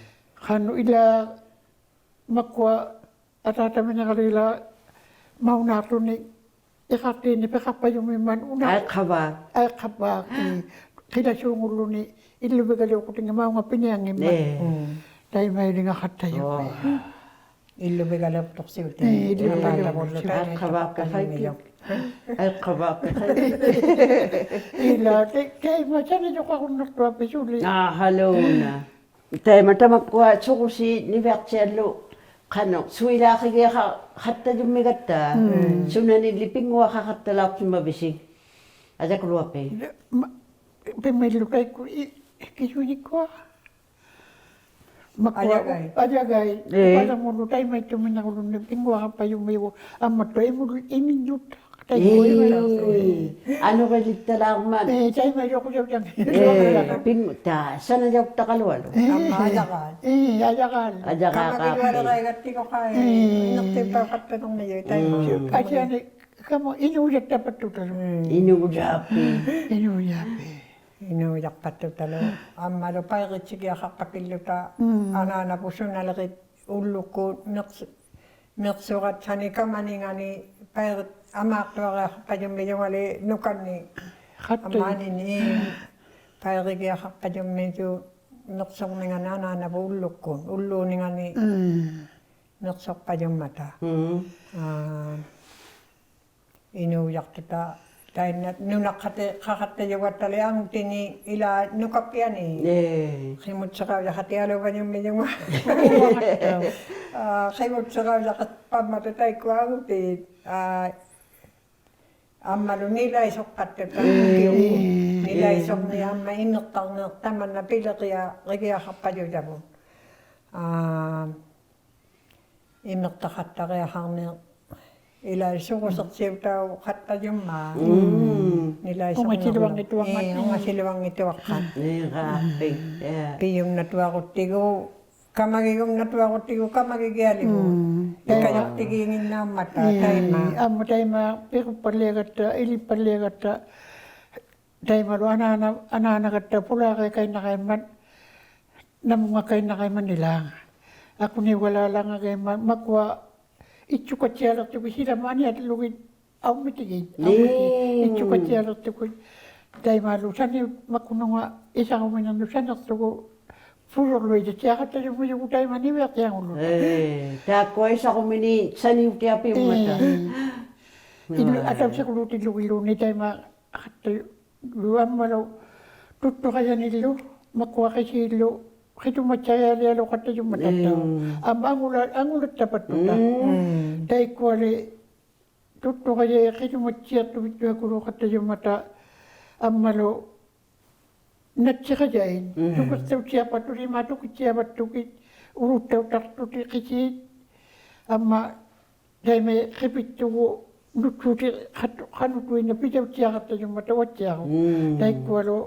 ᖃᓄᖅ ᐃᓛᒃ ᒪᑯᐊ ᐊᑖᑕᒥᓂᕋᓕᓛᒃ ᒪᐅᓈᖅᑐᓂ ᐃᖃᖅᑎᓐᓂ ᐱᖃᖅᐸᔪᒻᒥᒻᒪᑦ ᐅᓇ. ᐊᐃᖅᑲᕙᒃ. ᐊᐃᖅᑲᕙᒃ, ᐄ, ᕿᓚᓲᖑᓪᓗᓂ ᐃᓪᓗᕕᒐᓕᐅᖅᑯᑎᖓ ᒪᐅᖓ ᐱᓂᐊᙱᒻᒪᑦ. ᐄ. ᒻᒻ. ᑕᐃᒪᐃᓕᖓᖃᑦᑕᔪᒻᒥ. ᐆ. ᐃᓪᓗᕕᒐᓕᐅᖅᑐᖅᓯᐅᑎᒃ. ᐄ, ᐃᓪᓗᕕᒐᓕᐅᖅᑐᖅᓯᐅᑎᒃ. ᐊᐃᖅᑲᕙᒃ ᖃᐃ. ᐊᐃᖅᑲᕙᒃ ᖃᐃ. ᐃᓛᒃ ᑕᐃ-, ᑕᐃᒪ ᓴᓇᔪᖃᕈᓐᓇᖅᑐᐊᐱᒃ ᓱᓕ. ᐋ, ᖃᓪᓗᓈ. ᑕᐃᒪ ᑕᒪᒃᑯᐊ ᓱᕈᓰᑦ ᓂᕕᐊᖅᓯᐊᓪᓗ ᖃᓄᖅ ᓱᐃᓛᖅᑭᒋᐊᖃ-, ᖃᑦᑕᔪᒻᒥᒐᑦᑕ. ᒻᒻ. ᓱᓇᓂᓪᓕ ᐱᙳᐊᖃᖃᑦᑕᓚᐅᖅᓯᒪᕕᓯ. ᐊᔭᑯᓗᐊᐱᒃ. ᒪ-, ᐱᒻᒥᓪᓗ ᑕᐃᒃᑯ ᐃ-, ᑭᓱᓂᒃᑯᐊ. ᒪᑯᐊ ᐊᔭᒐᐃᑦ. ᐊᔭᒐᐃᑦ. ᐄ. ᐅᐸᓚᒧᓪᓗ ᑕᐃᒪᐃᑦᑐᒥᓇᕈᓗᓂ ᐱᙳᐊᖃᖅᐸᔪᒻᒥᔪᒍᑦ. ᐊᒻᒪᑦᑕᐅᖅ ᐃᒧᓪ-, ᐃᒪᐃᓐᓄᑦ. ᑕᐃᒪᐃᓐᓄᑦ. ᐄ. ᐊᓄᕆᓕᑦᑕᓛᕐᒪᑦ. ᐄ, ᑕᐃᒪᐃᓗᒃᑯᔭᐅᑕᖅ. ᐄ, ᐱᙳ-, ᑕ, ᓴᓇᔭᐅᑦᑕᕋᓗᐊᓗ. ᐄ. ᐊᒻᒪ ᐊᔭᕋᓗ. ᐄ, ᐊᔭᕋᓗ. ᐊᔭᕋᓗ. ᑲᒪᒋᔪᐊᓕᕋᐃᒐᑦᑎᒍ ᖃᐃ. ᐄ. ᐃᓇᖅᑎᑉᐸᐅᖃᑦᑕᓐᓂᕐᒥᔪᖅ ᑕᐃᒪ. ᒻᒻ. ᐊᓯᐊᓂ, ᑲᒧ ᐃᓅᔭᖅᑕᖅᐸᑦᑐᑕᓗ. ᒻᒻ. ᐃᓅᔭᐱᒃ. ᐃᓅᔭᐱᒃ. ᐃᓅᔭᖅᐸᑦᑐᑕᓗ. ᐊᒻᒪᓗ ᐸᐃᕆᑦᓯᒋᐊᖃᖅᐸᒃᑭᓪᓗᑕ. ᒻᒻ. ᐊᓈᓇ ᐳᓱᓇᓕᕆᑦ ᐅᓪᓗᒃᑯᑦ ᒥᖅᓱ-, ᒥᖅᓱᕋᑦᓴᓂ ᑲᒪᓂᖓᓂ ᐸᐃᕆᑦ ᐊᒫᖅᑐᐊᕆᐊᖃᖅᐸᔪᒻᒥᔪᖓᓕ ᓄᑲᓐᓂ. ᖃᑦᑕᐃ. ᐊᒫᓂᓂ ᐸᐃᕆᒋᐊᖃᖅᐸᔪᒻᒥᔪᑦ ᒥᖅᓱᕐᓂᖓᓂ ᐊᓈᓇᕗᑦ ᐅᓪᓗᒃᑯᑦ. ᐅᓪᓘᓂᖓᓂ. ᒻᒻ. ᒥᖅᓱᖅᐸᔪᒻᒪᑕ. ᒻᒻ. ᐋ, ᐃᓅᔭᖅᑐᑕ ᑕᐃᓐᓇ ᓄᓇᖃᑎ-, ᖃᖃᑦᑕᔪᖅᑕᓕ ᐊᖑᑎᓂ ᐃᓛ ᓄᑲᑉᐱᐊᓂ. ᓰ. ᕿᒧᑦᓯᖃᐅᔭᖃᑎᐊᓘᕙᔪᒻᒥᔪᖓ. ᐋ, ᕿᒧᑦᓯᖃᐅᔭᖃᑦᐸᒻᒪᑕ ᑕᐃᒃᑯᐊ ᐊᖑᑏᑦ, ᐋ, ᐊᒻᒪᓗ ᓂᓚᐃᓱᖃᑦᑕᖅᑕ ᒻᒻ. ᐊᖑᑎᐅᑉ. ᓂᓚᐃᓱᕐᓂᒃ ᐊᒻᒪ ᐃᒥᖅᑕᕐᓂᖅ ᑕᒪᓐᓇ ᐱᓕᕆᐊ-, ᕆᒋᐊᖃᖅᐸᔪᔭᕗᑦ. ᐋ, ᐃᒥᖅᑕᖃᑦᑕᕆᐊᖃᕐᓂᖅ ᐃᓛ ᓱᒍᓱᖅᓯᐅᑕᐅᖃᑦᑕᔪᒻᒪᑦ. ᒻᒻ. ᓂᓚᐃᓱᕐᓂᕐᓗ. ᐅᖓᓯᓗᐊᙱᑐᐊᖓᑦ. ᐄ, ᐅᖓᓯᓗᐊᙱᑐᐊᖅᑲᑦ. ᐄ, ᖃᐱ. ᐄ. ᐱᔪᓐᓇᑐᐊᕈᑦᑎᒍ, ᑲᒪᒋᒍᓐᓇᑐᐊᕈᑦᑎᒍ, ᑲᒪᒋᒋᐊᓕᒍ. ᒻᒻ. ᐃᑲᔪᖅᑎᒌᖏᓐᓇᐅᒻᒪᑕ, ᐄ, ᑕᐃᒪ. ᐊᒻᒪ ᑕᐃᒪ ᐱᕈᑉᐸᓪᓕᐊᒐᑦᑕ, ᐃᓕᑉᐸᓪᓕᐊᒐᑦᑕ, ᑕᐃᒪᓗ ᐊᓈᓇ-, ᐊᓈᓇᒐᑦᑕ ᐳᓛᕆᐊᑲᐃᓐᓇᕋᐃᒻᒪᑦ, ᓇᒧᙵᑲᐃᓐᓇᕋᐃᒻᒪᑦ ᓂᓛᖓ. ᐊᑯᓂᐅᒐᓛᓚᖓᒐᐃᒻᒪᑦ ᒪᑯᐊ ᐃᑦᓱᑲᑦᓯᐊᓕᖅᑐᒍ ᓯᓚᒧᑦ ᐊᓂᐊᓪᓗᒋᑦ ᐊᐅᒻᒥᑎᒋᑦ. ᒻᒻ. ᐊᐅᒻᒥᑎᒋᑦ. ᐃᑦᓱᑲᑦᓯᐊᓕᖅᑐᒍ ᑕᐃᒪᓗ ᓴᓂ ᒪᒃᑯᓄᖓ ᐃᓴᕈᒥᓇᕐᓄᑦ ᓴᓂᖅᑐᒍ ᐳᓗᕐᓗᐃᑦ ᐃᑦᓯᐊᖃᑦᑕᔪᒻᒥᔪᒍ ᑕᐃᒪ ᓂᕕᐊᖅᑎᐊᖑᓪᓗᑕ. ᐄ, ᑖᒃᑯᐊ ᐃᓴᕈᒥᓃᑦ ᓴᓂᐅᑎᐊᐱᐅᒻᒪᑕ. ᐄ. ᐃᓗ-, ᐊᑕᐅᓯᑯᓗᑎᓪᓗᒋᓪᓘᓐᓃᑦ ᑕᐃᒪ ᖃᑦᑕᔪ-, ᓗ ᐊᒻᒪᓗ ᑐᒃᑐᖃᔭᓂᓪᓗ, ᒪᑯᐊ ᕿᓰᓪᓗ, ᕿᑐᒪᑦᓴᔭᓕᐊᓘᖃᑦᑕᔪᒻᒪᑕᑦᑕᐅᖅ. ᒻᒻ. ᐊᒻᒪ ᐊᖑᓚ-, ᐊᖑᓚᑦᑕᐸᑦᑐᑕ. ᒻᒻ. ᑕᐃᒃᑯᐊᓕ ᑐᒃᑐᖃᔭᐃᑦ ᕿᑐᒪᑦᓯᐊᖅᑐᕕᑦᑐᐊᑯᓘᖃᑦᑕᔪᒻᒪᑕ, ᐊᒻᒪᓗ ᓇᑦᓯᖃᔭᐃᑦ. ᒻᒻ. ᑐᑭᖅᑕᐅᑦᓯᐊᐸᑦᑐᑦ, ᐃᒫ ᑐᑭᑦᓯᐊᐸᑦᑐᑭᑦ, ᐅᓗᑦᑕᐅᑦᑕᖅᑐᑎᒃ ᕿᓰᑦ. ᐊᒻᒪ ᑕᐃᒪ ᕿᐱᑦᑐᒍ ᓄᑦᓱᑎᒃ ᖃᓄᑐᐃᓐᓇᖅ ᐱᑕᐅᑦᓯᐊᖃᑦᑕᔪᒻᒪᑕ ᐅᐊᑦᓯᐊᕈ. ᒻᒻ. ᑕᐃᒃᑯᐊᓗ,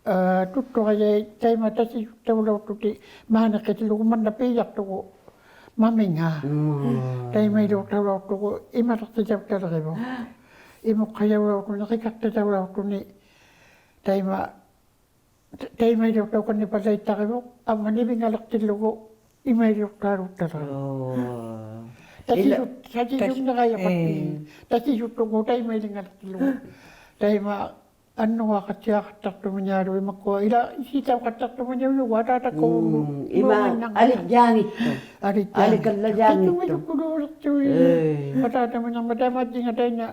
ᐋ, ᑐᒃᑐᖃᔭᐃᑦ ᑕᐃᒪ ᑕᓯᔪᒃᑕᐅᓚᐅᖅᑐᑎᒃ ᒫᓂᖅᑭᑎᓪᓗᒍ ᒪᓐᓇ ᐲᔭᖅᑐᒍ ᒪᒥᖓ. ᒻᒻ. ᑕᐃᒪᐃᓕᐅᖅᑕᐅᓚᐅᖅᑐᒍ ᐃᒪᓕᖅᑎᑕᐅᑦᑕᓕᕆᕗᖅ. ᐃᒧᖅᑲᔭᐅᓚᐅᖅᑐᓂ, ᕿᑲᖅᑎᑕᐅᓚᐅᖅᑐᓂ ᑕᐃᒪ ᑕ-, ᑕᐃᒪᐃᓕᐅᖅᑕᐅᒃᑲᓐᓂᐸᓪᓚᐃᑦᑕᕆᕗᖅ, ᐊᒻᒪ ᓂᕕᖓᓕᖅᑎᓪᓗᒍ ᐃᒪᐃᓕᐅᖅᑕᕈᑦᑕᓕᕆᕗᖅ. ᐆ. ᑕᓯᔪ-, ᐃᓛ-, ᑕᓯᔪᓐᓂᕋᔭᖅᐸᑦ. ᑕᓯ-, ᐄ. ᑕᓯᔪᑦᑐᒍ ᑕᐃᒪᐃᓕᖓᓕᖅᑎᓪᓗᒍ. ᑕᐃᒪ ᐊᓐᓄᕌᖃᑦᓯᐊᖃᑦᑕᖅᑐᒥᓂᐊᓗᐃᑦ ᒪᑯᐊ ᐃᓛ ᓯᑕᐅᖃᑦᑕᖅᑐᒥᓂᐊᓗ ᐊᑖᑕᑯ ᒻᒻ, ᐃᒪ ᓄᐊᖓᓐᓇᖓ. ᐊᓕᔾᔮᙱᑦᑐᖅ. ᐊᓕᔾᔮᙱᑦᑐᖅ. ᐊᓕᑲᓪᓚᔾᔮᙱᑦᑐᖅ. ᑕᓱᐃᓗᑯᓗᓕᖅᑐᐃ. ᐄ. ᐊᑖᑕᒥᓇᒪ ᑕᐃᒪ ᐊᔾᔨᖓ ᑕᐃᓐᓇ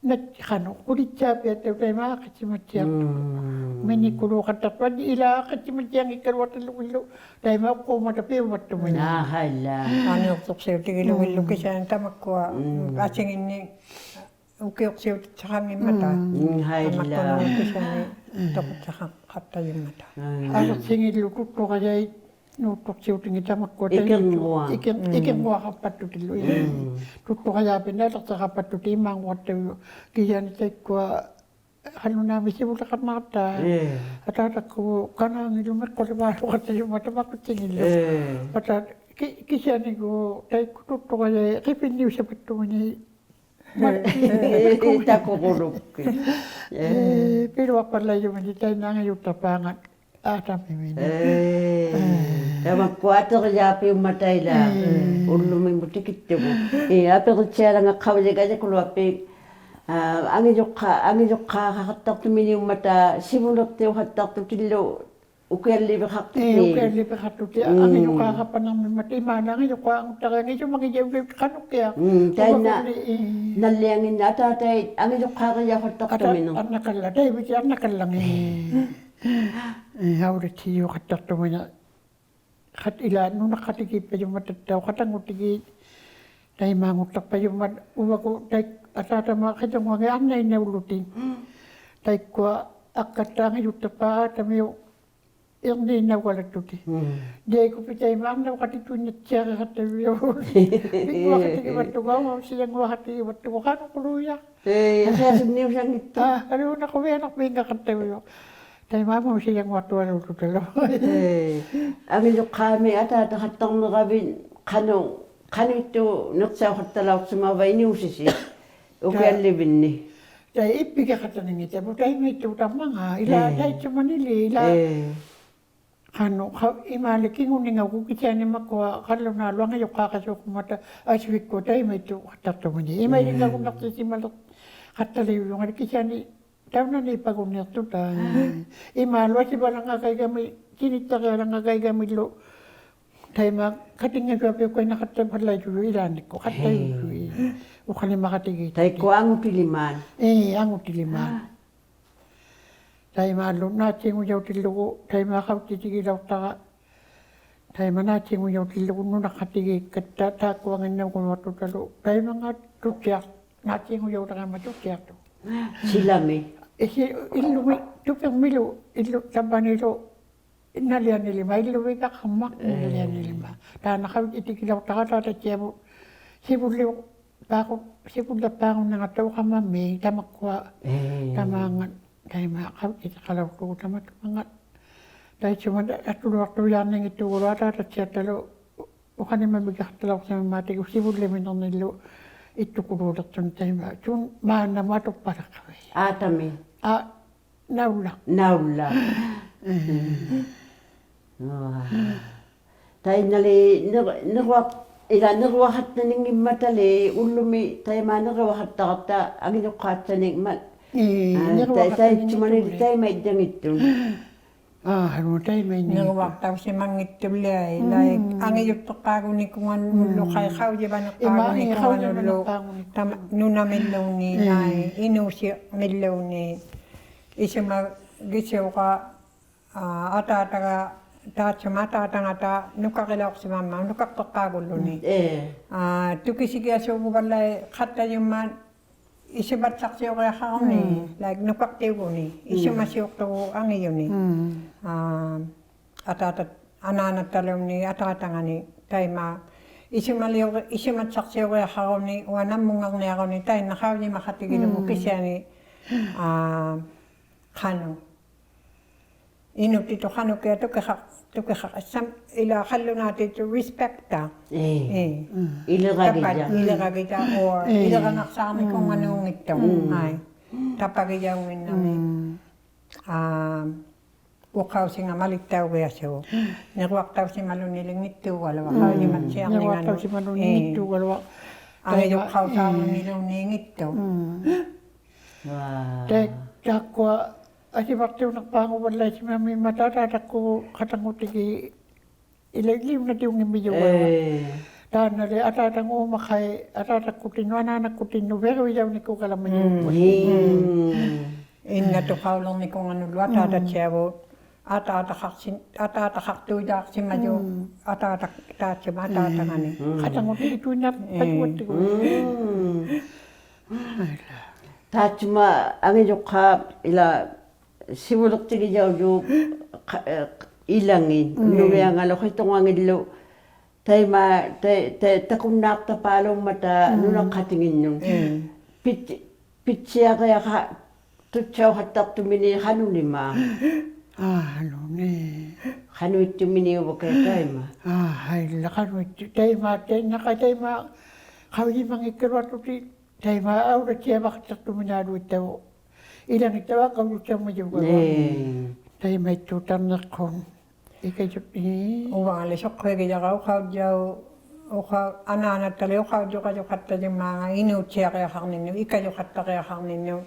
ᓇᑦ-, ᖃᓄᖅ, ᖁᓕᑦᓵᐱᐊᑦᑕᐅᖅ ᑕᐃᒪ ᐋᖅᑭᑦᓯᒪᑦᓯᐊᖅ. ᒻᒻ. ᒥᓂᑯᓗᖃᑦᑕᖅᑐᖅ, ᐊᔾᔨ ᐃᓛ ᐋᖅᑭᑦᓯᒪᑦᓯᐊᙱᒃᑲᓗᐊᖅᑕᓗᒋᓪᓗ, ᑕᐃᒪ ᐅᖅᑰᒪᑕ ᐱᐅᒻᒪᑦᑐᒥᓃᑦ. ᐋᕼᐊᐃᓛ. ᐊᓂᖅᓱᖅᓯᐅᑎᒋᓗᒋᓪᓗ ᒻᒻ. ᑭᓯᐊᓂ ᑕᒪᒃᑯᐊ, ᒻᒻ. ᐊᓯᖏᓐᓂᒃ ᐅᑭᐅᖅᓯᐅᑎᑦᓴᖃᙱᒻᒪᑕ. ᒻᒻ. ᒻᕼᐊᐃᓛ. ᑕᒪᒃᑯᓄᖓ ᑭᓯᐊᓂ ᒻᒻ. ᑕᖁᑦᓴᖃᖃᑦᑕᔪᒻᒪᑕ. ᒻᒻ. ᐊᓕᖅᓯᖏᓪᓗ ᑐᒃᑐᖃᔭᐃᑦ ᓅᑦᑐᖅᓯᐅᑎᖏᑦ ᑕᒪᒃᑯᐊ ᐃᑭᕐᙳᐊ. ᐃᑭᕐ-, ᒻᒻ. ᐃᑭᕐᙳᐊᖃᖅᐸᑦᑐᑎᓪᓗ. ᒻᒻ. ᑐᒃᑐᖃᔭᐱᓐᓇ ᐊᓕᖅᓯᖃᖅᐸᑦᑐᑎᒃ ᐃᒫᙳᐊᖅᑕᐅᔪᖅ. ᑭᓯᐊᓂ ᑕᐃᒃᑯᐊ ᖃᓄᓈᒥ ᓯᕗᓪᓕᖃᕐᒪᑕ. ᐄ. ᐊᑖᑕᑯ ᑲᓈᖏᓪᓗ ᒥᖅᑯᓕᕚᓗᖃᑦᑕᔪᒻᒪᑕ ᒪᑯᑦᓯᖏᓪᓗ. ᐄ. ᐊᑖ ᑭ-, ᑭᓯᐊᓂᒎᖅ ᑕᐃᒃᑯ ᑐᒃᑐᖃᔭᐃᑦ ᕿᐱᓐᓂᐅᓴᐸᑦᑐᒥᓃᑦ. ᐄ, ᑕᑯᒍᓗᒃᑭᑦ. ᐄ. ᐄ, ᐱᓗᐊᖅᐸᓪᓚᐃᔪᒥᓂᒃ ᑕᐃᓐᓇ ᐊᖓᔪᖅᑕᖅᐹᖓᑦ ᐋᑕᒥᒥᓂᒃ. ᐄ. ᐄ. ᑕᒪᒃᑯᐊ ᐊᑎᕆᔮᐱᐅᒻᒪᑕ ᐃᓛ. ᐄ. ᐅᓪᓗᒥᒧᑦ ᑎᑭᑦᑐᒍ. ᐄ, ᐊᐱᕆᑦᓯᐊᓚᖓ ᖃᐅᔨᒐᔭᑯᓗᐊᐱᒃ. ᐋ, ᐊᖏᔪᖅᑳ-, ᐊᖏᔪᖅᑳᖃᖃᑦᑕᖅᑐᒥᓂᐅᒻᒪᑕ ᓯᕗᓕᖅᑎᐅᖃᑦᑕᖅᑐᑎᓪᓗ ᐅᑭᐊᓪᓕᕕᖃᖅᑐᑎᒃ. ᐄ, ᐅᑭᐊᓪᓕᕕᖃᖅᑐᑎᒃ. ᒻᒻ. ᐊᖏᔪᖅᑳᖃᖅᐸᓐᓂᕐᒥᒻᒪᑕ ᐃᒫᓐᓇ ᐊᖏᔪᖅᑳᖑᑦᑕᕆᐊᖏᔪᒪᒋᔭᐅᔪᖅ ᖃᓄᖅᑭᐊᖅ. ᒻᒻ, ᑕᐃᓐᓇ ᐅᕙᒍᓕ, ᐄ. ᓇᓪᓕᐊᖏᓐᓇ ᐊᑖᑕᐃᑦ ᐊᖏᔪᖅᑳᕆᔭᖃᑦᑕᖅᑐᒥᓄᑦ. ᐊᑖ-, ᐊᕐᓇᑲᓪᓚᒃ, ᑕᐃᕕᑎ ᐊᕐᓇᑲᓪᓚᖏ. ᐄ, ᐊᐅᓚᑦᓯᔪᖃᑦᑕᖅᑐᒥᓇ. ᖃᑦ ᐃᓛ ᓄᓇᖃᑎᒌᑉᐸᔪᒻᒪᑕᑦᑕᐅᖅ ᖃᑕᖑᑎᒌᑦ ᑕᐃᒫᖑᑦᑕᖅᐸᔪᒻᒪᑦ ᐅᕙᒍᑦ ᑕᐃ-, ᐊᑖᑕᒪ ᕿᑐᙳᐊᖏᑦ ᐊᕐᓇᐃᓐᓇᐅᓪᓗᑎᒃ. ᒻᒻ. ᑕᐃᒃᑯᐊ ᐊᒃᑲᑦᑕ ᐊᖏᔪᖅᑕᖅᐹ ᐊᑖᑕᒥᐅᒃ ᐃᕐᓃᓐᓇᐅᒐᓚᒃᑐᑎᒃ. ᒻᒻ. ᑕᐃᒃᑯᐱᑦ ᑕᐃᒪ ᐊᕐᓇᐅᖃᑎᑐᐃᓐᓇᑦᓯᐊᕆᖃᑦᑕᕕᐅᒃ. ᐱᙳᐊᖃᑎᒋᕙᑦᑐᒍ, ᐊᒪᐅᓯᔭᙳᐊᖃᑎᒋᕙᑦᑐᒍ, ᖃᓄᑯᓗᔮ. ᐄ, ᓴᓯᓐᓂᐅᓴᙱᑦᑐᖅ. ᐋ, ᐊᓘᓇ ᖁᕕᐊᓇᖅᐱᙵᖃᑦᑕᕕᐅᒃ. ᑕᐃᒪ ᐊᒪᐅᓯᔭᙳᐊᖅᑐᐊᓘᓪᓗᑕᓗ. ᐄ, ᐊᖏᔪᖅᑳᒥ ᐊᑖᑕᖃᑦᑕᕐᓂᕋᕕᑦ ᖃᓄᖅ, ᖃᓄᐃᑦᑑᓐᓂᖅᓴᐅᖃᑦᑕᓚᐅᖅᓯᒪᕙ ᐃᓅᓯᓯ. ᐅᑭᐊᓪᓕᕕᓐᓂ. ᑕᐃ ᐃᑉᐱᒋᖃᑦᑕᓂᖏᑕ, ᐳ ᑕᐃᒪᐃᑦᑑᑕᒪᖔ, ᐃᓛ ᐄ. ᑕᐃᑦᓱᒪᓂᓕ, ᐃᓛ. ᐄ. ᖃᓄᖅ, ᖃ-, ᐃᒫᓕ ᑭᖑᓂᖓᒍ ᑭᓯᐊᓂ ᒪᑯᐊ ᖃᓪᓗᓈᓗ ᐊᖏᔪᖅᑳᖃᓲᖑᒻᒪᑕ ᐊᓱᐃᒃᑯ ᑕᐃᒪᐃᑦᑑᖃᑦᑕᖅᑐᒥᓂ. ᐃᒪᐃᓕᖓᒍᓐᓇᖅᓯᓯᒪᓕ-, ᖃᑦᑕᓕᐅᔪᖓᓕ ᑭᓯᐊᓂ ᑕᐅᓇᓂ ᐸᒍᓐᓃᖅᑐᑕ. ᐃᒫᓗ ᐊᓯᕙᓚᖓᒐᐃᒐᒥ, ᑎᓂᑦᑕᕆᐊᓚᖓᒐᐃᒐᒥᓪᓗ ᑕᐃᒪ ᑲᑎᙵᔪᐊᐱᐅᒃᑲᐃᓐᓇᖃᑦᑕᕙᓪᓚᐃᔪᔪ ᐃᓛᓐᓂᒃᑯ, ᖃᑦᑕᔪᔪᐃ. ᐄ. ᐅᖃᓕᒪᖃᑎᒌᑦᑐᑎᑦ. ᑕᐃᒃᑯᐊ ᐊᖑᑎᓕᒫᑦ. ᐄ, ᐊᖑᑎᓕᒫᑦ. ᑕᐃᒫᓪᓗ ᓈᑦᓰᖑᔭᐅᑎᓪᓗᒍ, ᑕᐃᒫᒃ ᖃᐅᔨᑎᒋᓚᐅᖅᑕᕋ. ᑕᐃᒪ ᓈᑦᓰᖑᔭᐅᑎᓪᓗᒍ ᓄᓇᖃᑎᒌᒃᑲᑦᑕ ᑖᒃᑯᐊᖏᓐᓇᐅᒍᓗᐊᖅᑐᑕᓗ. ᑕᐃᒪᙵᑦ ᑐᑦᓯᐊᖅ, ᓈᑦᓰᖑᔭᐅᑕᕋᒪ ᑐᑦᓯᐊᖅᑐᖅ. ᓯᓚᒥ. ᐃᓯ-, ᐃᓪᓗᒥ, ᑐᐱᕐᒥᓗ, ᐃᓪᓗ ᑕᕝᕙᓂᓗ, ᓇᓪᓕᐊᓂᓕᒫᑦ, ᐃᓪᓗᕕᒐᖃᕐᒪᑦ, ᐄ. ᓇᓪᓕᐊᓂᓕᒫᑦ. ᑖᓐᓇ ᖃᐅᔨᑎᒋᓚᐅᖅᑕᕋ ᐊᑖᑕᑦᓯᐊᕗᑦ, ᓯᕗᓪᓕᐅ-, ᐹᖑ-, ᓯᕗᓪᓕᖅᐹᖑᓐᓂᖓᑦᑕᐅᖅ ᖃᒪᒻᒥ, ᑕᒪᒃᑯᐊ, ᐄ. ᑕᒫᙵᑦ, ᑕᐃᒪ ᖃᐅᔨᑎᖃᓚᐅᖅᑐᒍᑦ ᑕᒪᑐᒪᙵᑦ. ᑕᐃᑦᓱᒪ ᐊᑐᓗᐊᖅᑐᔮᕐᓂᙱᑦᑐᒍᓗ ᐊᑖᑕᑦᓯᐊᑦᑕᓗ, ᐅᖃᓂᒪᒻᒥᒐᖅᑕᓚᐅᖅᓯᒪᒻᒪᑎᒍ ᓯᕗᓪᓕᕐᒥᓂᕐᓂᓪᓗ ᐃᑦᑐᑯᓘᓕᖅᑐᓂ ᑕᐃᒪ. ᓱᓐ ᒫᓐᓇᒧᑦ ᐊᑐᖅᐸᓚᖅᑲᕕᑦ. ᐋᑕᒥ. ᐋ, ᓇᐅᓪᓚᖅ. ᓇᐅᓪᓚᖅ. ᐄ. ᐋ. ᑕᐃᓐᓇᓕ ᓂᕐ-, ᓂᕈᐊ-, ᐃᓛ ᓂᕈᐊᖃᑦᑕᓂᙱᒻᒪᑕᓕ ᐅᓪᓗᒥ ᑕᐃᒫᒃ ᓂᕈᐊᖃᑦᑕᕋᑦᑕ ᐊᖏᔪᖅᑳᑦᓴᓂᒃ ᒪ-, ᐄ, ᐋ, ᑕᐃ-, ᑕᐃᑦᓱᒪᓂᓕ ᓂᕈᐊᖃᑦᑕᓂᙱᑦᑐᓪᓕ. ᑕᐃᒪᐃᓪᓚᙱᑦᑐᓪ. ᐋ, ᕼᐊᓗ ᑕᐃᒪᐃᓐᓇᙱᑦᑐᓪ. ᓂᕈᐊᖅᑕᐅᓯᒪᙱᑦᑐᓪᓕᐊᐃ, ᒻᒻ. ᓚᐃᒃ, ᐊᖏᔪᖅᑎᖅᑳᒍᓂᑯᖓᓄᓪᓗ, ᒻᒻ. ᖃᐃ ᖃᐅᔨᕙᓂᖅᑳᒍᓂᑯᖓᓄᓪᓗ, ᐃᒫ, ᐄ, ᖃᐅᔨᕙᓂᖅᑳᒍᓂᑯᖓᓄᓪᓗ. ᑕᒪ-, ᓄᓇᒥᓪᓘᓐᓃᑦ, ᐄ. ᓇᐃ, ᐃᓅᓯᕐᒥᓪᓘᓐᓃᑦ. ᐃᓱᒪᒋᓲᖑᕋ, ᐋ, ᐊᑖᑕᒐ, ᑖᑦᓱᒪ ᐊᑖᑕᖓᑕ ᓄᑲᕆᓚᐅᖅᓯᒪᒻᒪᑦ, ᓄᑲᖅᑎᖅᑳᒍᓪᓗᓂ. ᒻᒻ, ᐄ. ᐋ, ᑐᑭᓯᒋᐊᓲᖑᕙᓪᓚᐃ ᖃᑦᑕᔪᒻᒪᑦ ᐃᓱᒪᑦᓴᖅᓯᐅᕆᐊᖃᕈᓂ, ᒻᒻ. ᓚᐃᒃ, ᓄᑲᖅᑎᐅᒍᓂ, ᒻᒻ. ᐃᓱᒪᓯᐅᖅᑐᒍ ᐊᖏᔪᓂ. ᒻᒻ. ᐋ, ᐊᑖᑕ-, ᐊᓈᓇᑦᑕᓘᓐᓃᑦ ᐊᑖᑕᖓᓂ, ᑕᐃᒪ, ᐃᓱᒪᓕᐅᕆ-, ᐃᓱᒪᑦᓴᖅᓯᐅᕆᐊᖃᕈᓂ, ᐅᐊ ᓇᒻᒧᙵᕐᓂᐊᕈᓂ, ᑕᐃᓐᓇ ᖃᐅᔨᒪᖃᑎᒋᓗᒍ ᒻᒻ. ᑭᓯᐊᓂ, ᐋ, ᖃᓄᖅ. ᐃᓄᒃᑎᑐᑦ ᖃᓄᑭᐊᖅ ᑐᑭᖃ-, ᑐᑭᖃ-, ᓴᒻ-, ᐃᓛ ᖃᓪᓗᓈᑎᑐᑦ respect-ᑕ. ᐄ. ᐄ. ᐃᓕᕋᒋᔭ. ᑕᐸ-, ᐃᓕᕋᒋᔭ or ᐄ. ᐃᓕᕋᓇᖅᓴᕐᓂᑯᖓᓅᙱᑦᑐᖅ. ᒻᒻ. ᐋᐃ. ᑕᐸᒋᔭᐅᙱᓐᓇᒦᒃ. ᒻᒻ. ᐋ, ᐅᖃᐅᓯᖓ ᒪᓕᑦᑕᐅᒋᐊᓲᖅ. ᓂᕈᐊᖅᑕᐅᓯᒪᓗᓂᓗ ᙱᑦᑑᒐᓗᐊᖅ. ᒻᒻ. ᖃᐅᔨᒪᑦᓯᐊᕐᓂᖓᓄᑦ. ᓂᕈᐊᖅᑕᐅᓯᒪᓗᓂ ᐄ. ᙱᑦᑑᒐᓗᐊᖅ. ᐊᖏᔪᖅᑲᐅᓵᓗᓂᓘᓐᓃᑦ ᙱᑦᑐᖅ. ᒻᒻ. ᐅᐊ. ᑕᐃ-, ᑖᒃᑯᐊ ᐊᓯᕙᖅᑎᐅᓂᖅᐹᖑᕙᓪᓚᐃᓯᒪᒻᒥᒻᒪᑕ ᐊᑖᑕᒃᑯᑦ ᖃᑕᖑᑎᒋ ᐃᓕ-, ᐃᓕᐅᓇᑎᐅᙱᒻᒥᔪᒐᓗᐊᖅ. ᐄ. ᑖᓐᓇᓕ ᐊᑖᑕᖑ ᐆᒪᖃᐃ, ᐊᑖᑕᒃᑯᑎᓐᓄᑦ, ᐊᓈᓇᒃᑯᑎᓐᓄᑦ, ᐱᕈᕕᔭᐅᓂᑯᒐᓚᒻᒥᔪᒍᑦ. ᒻᒻ. ᒻᒻ. ᐃᓐᓇᑐᖃᐅᓕᕐᓂᑯᖓᓄᓪᓗ ᐊᑖᑕᑦᓯᐊᕗᑦ. ᒻᒻ. ᐊᑖᑕᖃᖅᓯ-, ᐊᑖᑕᖃᖅᑑᔮᖅᓯᒪᔪᑦ. ᒻᒻ. ᐊᑖᑕᒃ-, ᑖᑦᓱᒪ ᐊᑖᑕᖓᓂ. ᒻᒻ. ᖃᑕᖑᑎ ᐃᑐᐃᓐᓇᖅ ᐄ. ᐸᔪᕙᑦᑎᒍ. ᒻᒻ. ᐊᐃᓛ. ᑖᑦᓱᒪ ᐊᖏᔪᖅᑳᑉ ᐃᓛ ᓯᕗᓕᖅᑎᒋᔭᐅᔪᖅ ᖃ-, ᐄ, ᐃᓚᖏᑦ, ᒻᒻ. ᓄᕆᐊᖓᓗ ᕿᑐᕐᖓᖏᓪᓗ, ᑕᐃᒪ, ᑕᐃ-, ᑕᐃ-, ᑕᑯᓐᓈᖅᑕᐹᓘᒻᒪᑕ ᒻᒻ. ᓄᓇᖅᑲᑎᖏᓐᓄᑦ. ᒻᒻ. ᐱᑦ-, ᐱᑦᓯᐊᕆᐊᖃ-, ᑐᑦᓴᐅᖃᑦᑕᖅᑐᒥᓃᑦ ᖃᓄᓕᒫᖅ. ᐋ, ᖃᓄᓂ. ᖃᓄᐃᑦᑐᒥᓂᐅᕙᒃᑲ ᑕᐃᒪ. ᐋ, ᕼᐊᐃᓛ, ᖃᓄᐃᑦᑐ. ᑕᐃᒪ, ᑕᐃ-, ᓇᖃᐃ ᑕᐃᒪ, ᖃᐅᔨᒪᙱᒃᑲᓗᐊᖅᑐᑎᑦ. ᑕᐃᒪ ᐊᐅᓚᑦᓯᐊᕙᖃᑦᑕᖅᑐᒥᓈᓗᐃᑦᑕᐅᖅ. ᐃᓚᖏᑦᑕᐅᖅ ᐊᑲᐅᔪᑦᓴᐅᒪᔪᒐᓗᐊᖅ. ᐄ. ᑕᐃᒪᐃᑦᑑᑕᕐᓂᖅᑯᓐ. ᐃᑲᔪᑦ, ᐄ. ᐅᕙᖓᓕ ᓱᖅᑯᐃᒋᔭᕋ ᐅᖃᐅᔾᔭᐅ-, ᐅᖃ-, ᐊᓈᓇᑦᑕᓕ ᐅᖃᐅᔾᔪᒐᔪᖃᑦᑕᔪᒻᒪᖔᑦ ᐃᓅᑦᓯᐊᕆᐊᖃᕐᓂᓐᓄᑦ, ᐃᑲᔪᖃᑦᑕᕆᐊᖃᕐᓂᓐᓄᑦ,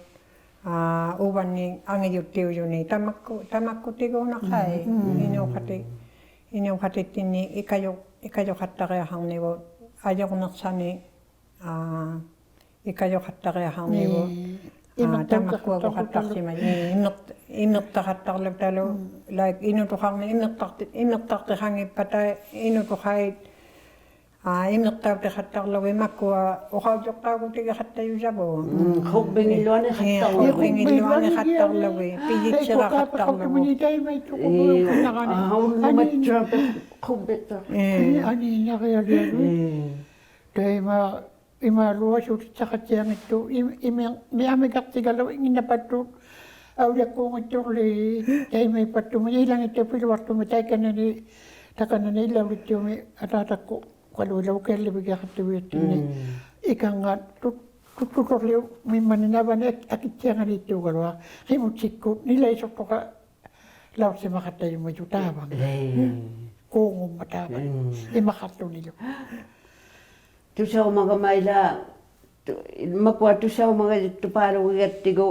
ᐋ, ᐅᕙᓐᓂᒃ ᐊᖏᔪᑦᑎᐅᔪᓂᒃ ᑕᒪᒃᑯ-, ᑕᒪᒃᑯᑎᒎᖅ ᓇᖃᐃ, ᒻᒻ. ᐃᓅᖃᑎ-, ᐃᓅᖃᑎᑦᑎᓐᓂᒃ ᐃᑲᔪ-, ᐃᑲᔪᖃᑦᑕᕆᐊᖃᕐᓂᕗᑦ, ᐊᔪᕐᓂᖅᓴᓂᒃ, ᐋ, ᐃᑲᔪᖃᑦᑕᕆᐊᖃᕐᓂᕗᑦ. ᐄ. ᐋ, ᐃᒥᖅᑕᐅᑕᖃᑦᑕᕐᓗᑕᓗ. ᑕᒪᒃᑯᐊᒍᖃᑦᑕᖅᓯᒪ-, ᐄ, ᐃᒥᖅ-, ᐃᒥᖅᑕᖃᑦᑕᕐᓗᑕᓗ, ᒻᒻ. like, ᐃᓄᑐᖃᕐᓂᒃ ᐃᒥᖅᑕᖅᑎ-, ᐃᒥᖅᑕᖅᑎᖃᙱᑉᐸᑕ, ᐃᓄᑐᖃᐃᑦ, ᐋ, ᐃᒥᖅᑕᐅᑎᖃᑦᑕᕐᓗᒋᑦ ᒪᒃᑯᐊ ᐅᖃᐅᔾᔪᖅᑕᐅᒍᑎᒋᖃᑦᑕᔪᔭᕗᑦ. ᒻᒻ, ᖁᕐᕕᖏᓪᓗ ᐊᓂᖃᑦᑕᕐᓗᒋᑦ. ᐄ, ᖁᕐᕕᖏᓪᓗ ᐊᓂᖃᑦᑕᕐᓗᒋᑦ. ᐱᔨᑦᓯᕋᖃᑦᑕᕐᓗᒍ. ᑕᐃᒃᑯᐊ ᖃᖅᑐᒥᓂ ᑕᐃᒪᐃᑦᑐᖅ ᖁᕕᐅᒃᑯᓇᕋᓂ. ᐄ, ᐊᕼᐊ, ᐅᓪᓗᒪᑦᓱᐊᐱᖅ ᖁᕐᕕᖅᑕᖅ. ᐄ. ᐊᓂ, ᐊᓂ ᓇᕆᐊᓕᐊᓗᐃᑦ. ᐄ. ᑕᐃᒪ ᐃᒪᓗᐊᓱᑎᑦᓴᖃᑦᓯᐊᙱᑦᑐᑦ, ᐃᒻ-, ᐃᒥ-, ᒥ-, ᐊᒥᒐᖅᑎᒐᓗ ᐃᖏᓐᓇᐸᑦᑐᑦ ᐊᐅᔭᒃᑰᙱᑦᑐᕐᓕ, ᑕᐃᒪᐃᑉᐸᑦᑐᒥ, ᐃᓚᖏᑦᑕᐅᖅ ᐱᓗᐊᖅᑐᒥ, ᑕᐃᑲᓐᓇᓂ, ᑕᑲᓐᓇᓂ ᐃᓚᐅᓕᑦᑎᐅᒥ, ᐊᑖᑕᒃᑯᐊᓗ ᐃᓚᐅᑲᓪᓕᕕᒋᐊᖃᑦᑕᕕᐊᑦᑎᓐᓂ. ᒻᒻ. ᐃᑲᙵᑦ ᑐᑦ-, ᑐᑦᑐᑐᕐᓕᐅᑉ ᒥᒻᒪᓂ ᓇᕙᓂ ᐊᒃ-, ᐊᑭᑦᓯᐊᖓᓃᑦᑑᒐᓗᐊᖅ. ᕿᒧᑦᓯᒃᑯᑦ, ᓂᓚᐃᓱᖅᑐᖃ-, ᓚᐅᖅᓯᒪᖃᑦᑕᔪᒻᒪᔪᑦ ᑖᕙᖓ. ᐄ. ᑰᖑᒻᒪᑦ ᑖᕙᖓ. ᒻᒻ. ᐃᒪᖃᖅᑐᓂᓗ. ᑐᓴᐅᒪᒐᒪ ᐃᓛ, ᑐ-, ᒪᒃᑯᐊ ᑐᓴᐅᒪᒐᔪᑦᑐᐹᓗᒋᒐᑦᑎᒍ,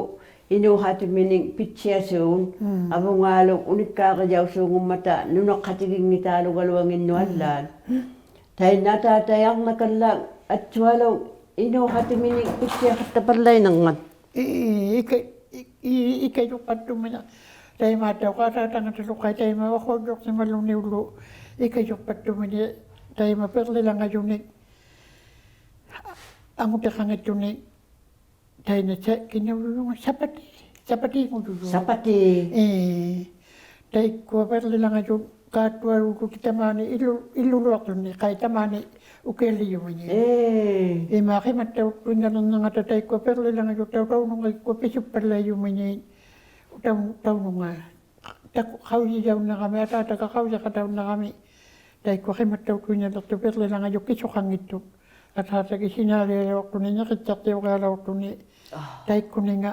ᐃᓅᖃᑎᒥᓂᖅ ᐱᑦᓯᐊᓲᖑᓐ, ᒻᒻ. ᐊᕗᖔᓗᒃ ᐅᓂᒃᑳᕆᔭᐅᓲᖑᒻᒪᑕ ᓄᓇᖅᑲᑎᒋᙱᑖᓗᒐᓗᐊᖏᓐᓄᐊᓛᓐ. ᒻᒻ. ᑕᐃᓐᓇ ᐊᑖᑕ ᐊᕐᓇᑲᓪᓚᒃ ᐊᑦᓱᐊᓗᒃ ᐃᓅᖃᑎᒥᓂᒃ ᐱᑦᓯᐊᖃᑦᑕᖅᐸᓪᓚᐃᓐᓇᖓ. ᐄ, ᐃᑲ-, ᐃ-, ᐄ, ᐃᑲᔪᖅᐸᑦᑐᒥᓂᖅ. ᑕᐃᒪᑦᑕᐅᖅ ᐊᑖᑕᖓᑕᓗ ᖃᐃ ᑕᐃᒪ ᐅᖃᐅᔾᔭᐅᖅᓯᒪᓪᓗᓂᐅᓪᓗ ᐃᑲᔪᖅᐸᑦᑐᒥᓂᖅ ᑕᐃᒪ ᐱᕐᓕᓚᖓᔪᓂᒃ ᐊᖑᑎᖃᙱᑦᑐᓂᒃ ᑕᐃᓐᓇ ᓴ-, ᑭᓇᐅᔪᔪᖓ ᓴᐸᑏ, ᓴᐸᑏᖑᔪᔪᖓ. ᓴᐸᑏ. ᐄ. ᑕᐃᒃᑯᐊ ᐱᕐᓕᓚᖓᔪᑦ ᑳᑦᑐᐊᓘᓪᓗᑎᒃ ᑕᒫᓂ ᐃᓗ-, ᐃᓗᓗᐊᖅᑐᓂ, ᖃᐃ ᑕᒫᓂ ᐅᑭᐊᓕᔪᒥᓂ. ᐄ. ᐃᒫ ᕿᒪᑦᑕᐅᑐᐃᓐᓇᓕᕐᓂᖓᑕ ᑕᐃᒃᑯᐊ ᐱᕐᓕᓚᖓᔪᑦ ᑕᐅ-, ᑕᐅᓄᖓ ᐃᒃᑯᐊ ᐱᓱᑉᐸᓪᓚᔪᒥᓂ ᑕᐅ-, ᑕᐅᓄᖓ. ᑕᑯ-, ᖃᐅᔨᔭᐅᓐᓇᕋᒥ, ᐊᑖᑕᑲ ᖃᐅᔨᖃᑕᐅᓐᓇᕋᒥ. ᑕᐃᒃᑯᐊ ᕿᒪᑦᑕᐅᑐᐃᓐᓇᓕᖅᑐᖅ ᐱᕐᓕᓚᖓᔪᑦ ᑭᓱᖃᙱᑦᑐᑦ. ᐊᑖᑕᒋᑦ ᓯᓈᓕᐊᓚᐅᖅᑐᓂ, ᓂᕿᑦᑎᐊᖅᑎᐅᕆᐊᓚᐅᖅᑐᓂ. ᐋ. ᑕᐃᒃᑯᓂᖓ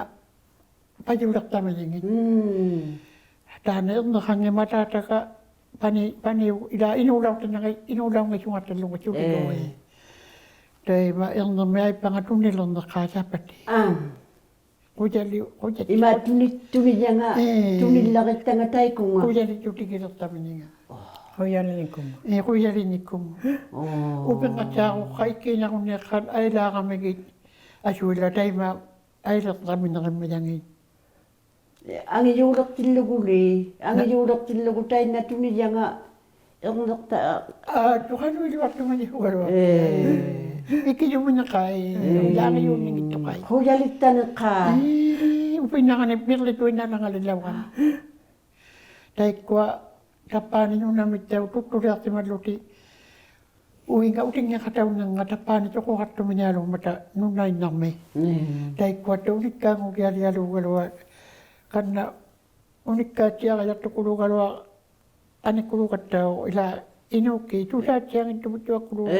ᐸᔪᓕᖅᑕᒥᓂᖏᑦ. ᒻᒻ. ᑖᓐᓇ ᐃᕐᓂᖃᙱᒻᒪᑕ ᐊᑖᑕᑲ ᐸᓂ, ᐸᓂ, ᐃᓛ ᐃᓅᓚᐅᖅᑎᓐᓇᖓ, ᐃᓅᓚᐅᙱᓱᖓᑕᓗᖓ ᓱᓕᓗᐃ. ᐄ. ᑕᐃᒪ ᐃᕐᓂᕐᒥ ᐊᐃᑉᐸᖓ ᑐᓂᓕᕐᓂᖅᑲ ᓴᐸᑎ. ᐋ. ᖁᔭᓕ, ᖁᔭᓕ. ᐃᒫ ᑐᓂ, ᑐᓂᔭᖓ, ᐄ. ᑐᓂᓪᓚᕆᑦᑕᖓ ᑕᐃᑯᖓ. ᖁᔭᓕᔾᔪᑎᒋᓕᖅᑕᒥᓂᖓ. ᖁᔭᓕᓂᑯᒻᒪ. ᐄ, ᖁᔭᓕᓂᑯᒻᒪ. ᐆ. ᐅᐱᕐᖓᑦᑎᐊᕈᖅᑲ ᐃᒃᑮᓇᕈᓐᓃᖅᑲᑦ ᐊᐃᓛᕋᒥᒋᑦ ᐊᓱᐃᓛᒃ ᑕᐃᒪ ᐊᐃᓕᕐᓚᒥᓂᕆᒻᒥᔭᖏᑦ. ᐊᖏᔫᓕᖅᑎᓪᓗᒍᓕ, ᐊᖏᔫᓕᖅᑎᓪᓗᒍ ᑕᐃᓐᓇ ᑐᓂᔭᖓ ᐃᕐᓂᖅᑕ. ᐋ, ᑐᖃᓄᐃᓗᐊᖅᑐᖓᓂ ᓱᒐᓗᐊᖅ. ᐄ. ᐃᑭᔪᒥᓂᖅᑲᐃ, ᐄ. ᔮᖏᔪᓐᓂᖏᑦᑐᖅᑲᐃ. ᖁᔭᓕᑦᑕᓂᖅᑲᐃ. ᐄ, ᐅᐱᓐᓇᕋᓂ ᒥᕐᓕᑐᐃᓐᓇᓚᖓᓕᓚᐅᕋᓂ. ᑕᐃᒃᑯᐊ ᑕᑉᐹᓂ ᓄᓇᒥᑦᑕᐅᖅ ᑐᒃᑐᓕᐊᖅᓯᒪᓪᓗᑎᒃ. ᐅᐃᖓ ᐅᑎᙱᖃᑕᐅᓐᓇᖓ ᑕᑉᐹᓂ ᑐᖁᖃᖅᑐᒥᓂᐊᓘᒻᒪᑕ ᓄᓇᐃᓐᓇᕐᒥ. ᒻᒻ. ᑕᐃᒃᑯᐊᑦᑕᐅᖅ ᐅᓂᒃᑳᖑᒋᐊᓕᐊᓘᒐᓗᐊᑦ ᑲᓐᓇ ᐅᓂᒃᑳᑦᑎᐊᕋᔭᖅᑐᑯᓘᒐᓗᐊᑦ ᐊᓂᑯᓘᖃᑦᑕᐅᖅ ᐃᓛ ᐃᓅᑮᑦ ᑐᓵᑦᑎᐊᙱᑦᑐᒧᑦ ᑐᐊᑯᓘᒐᓗᐊᑦ. ᐄ.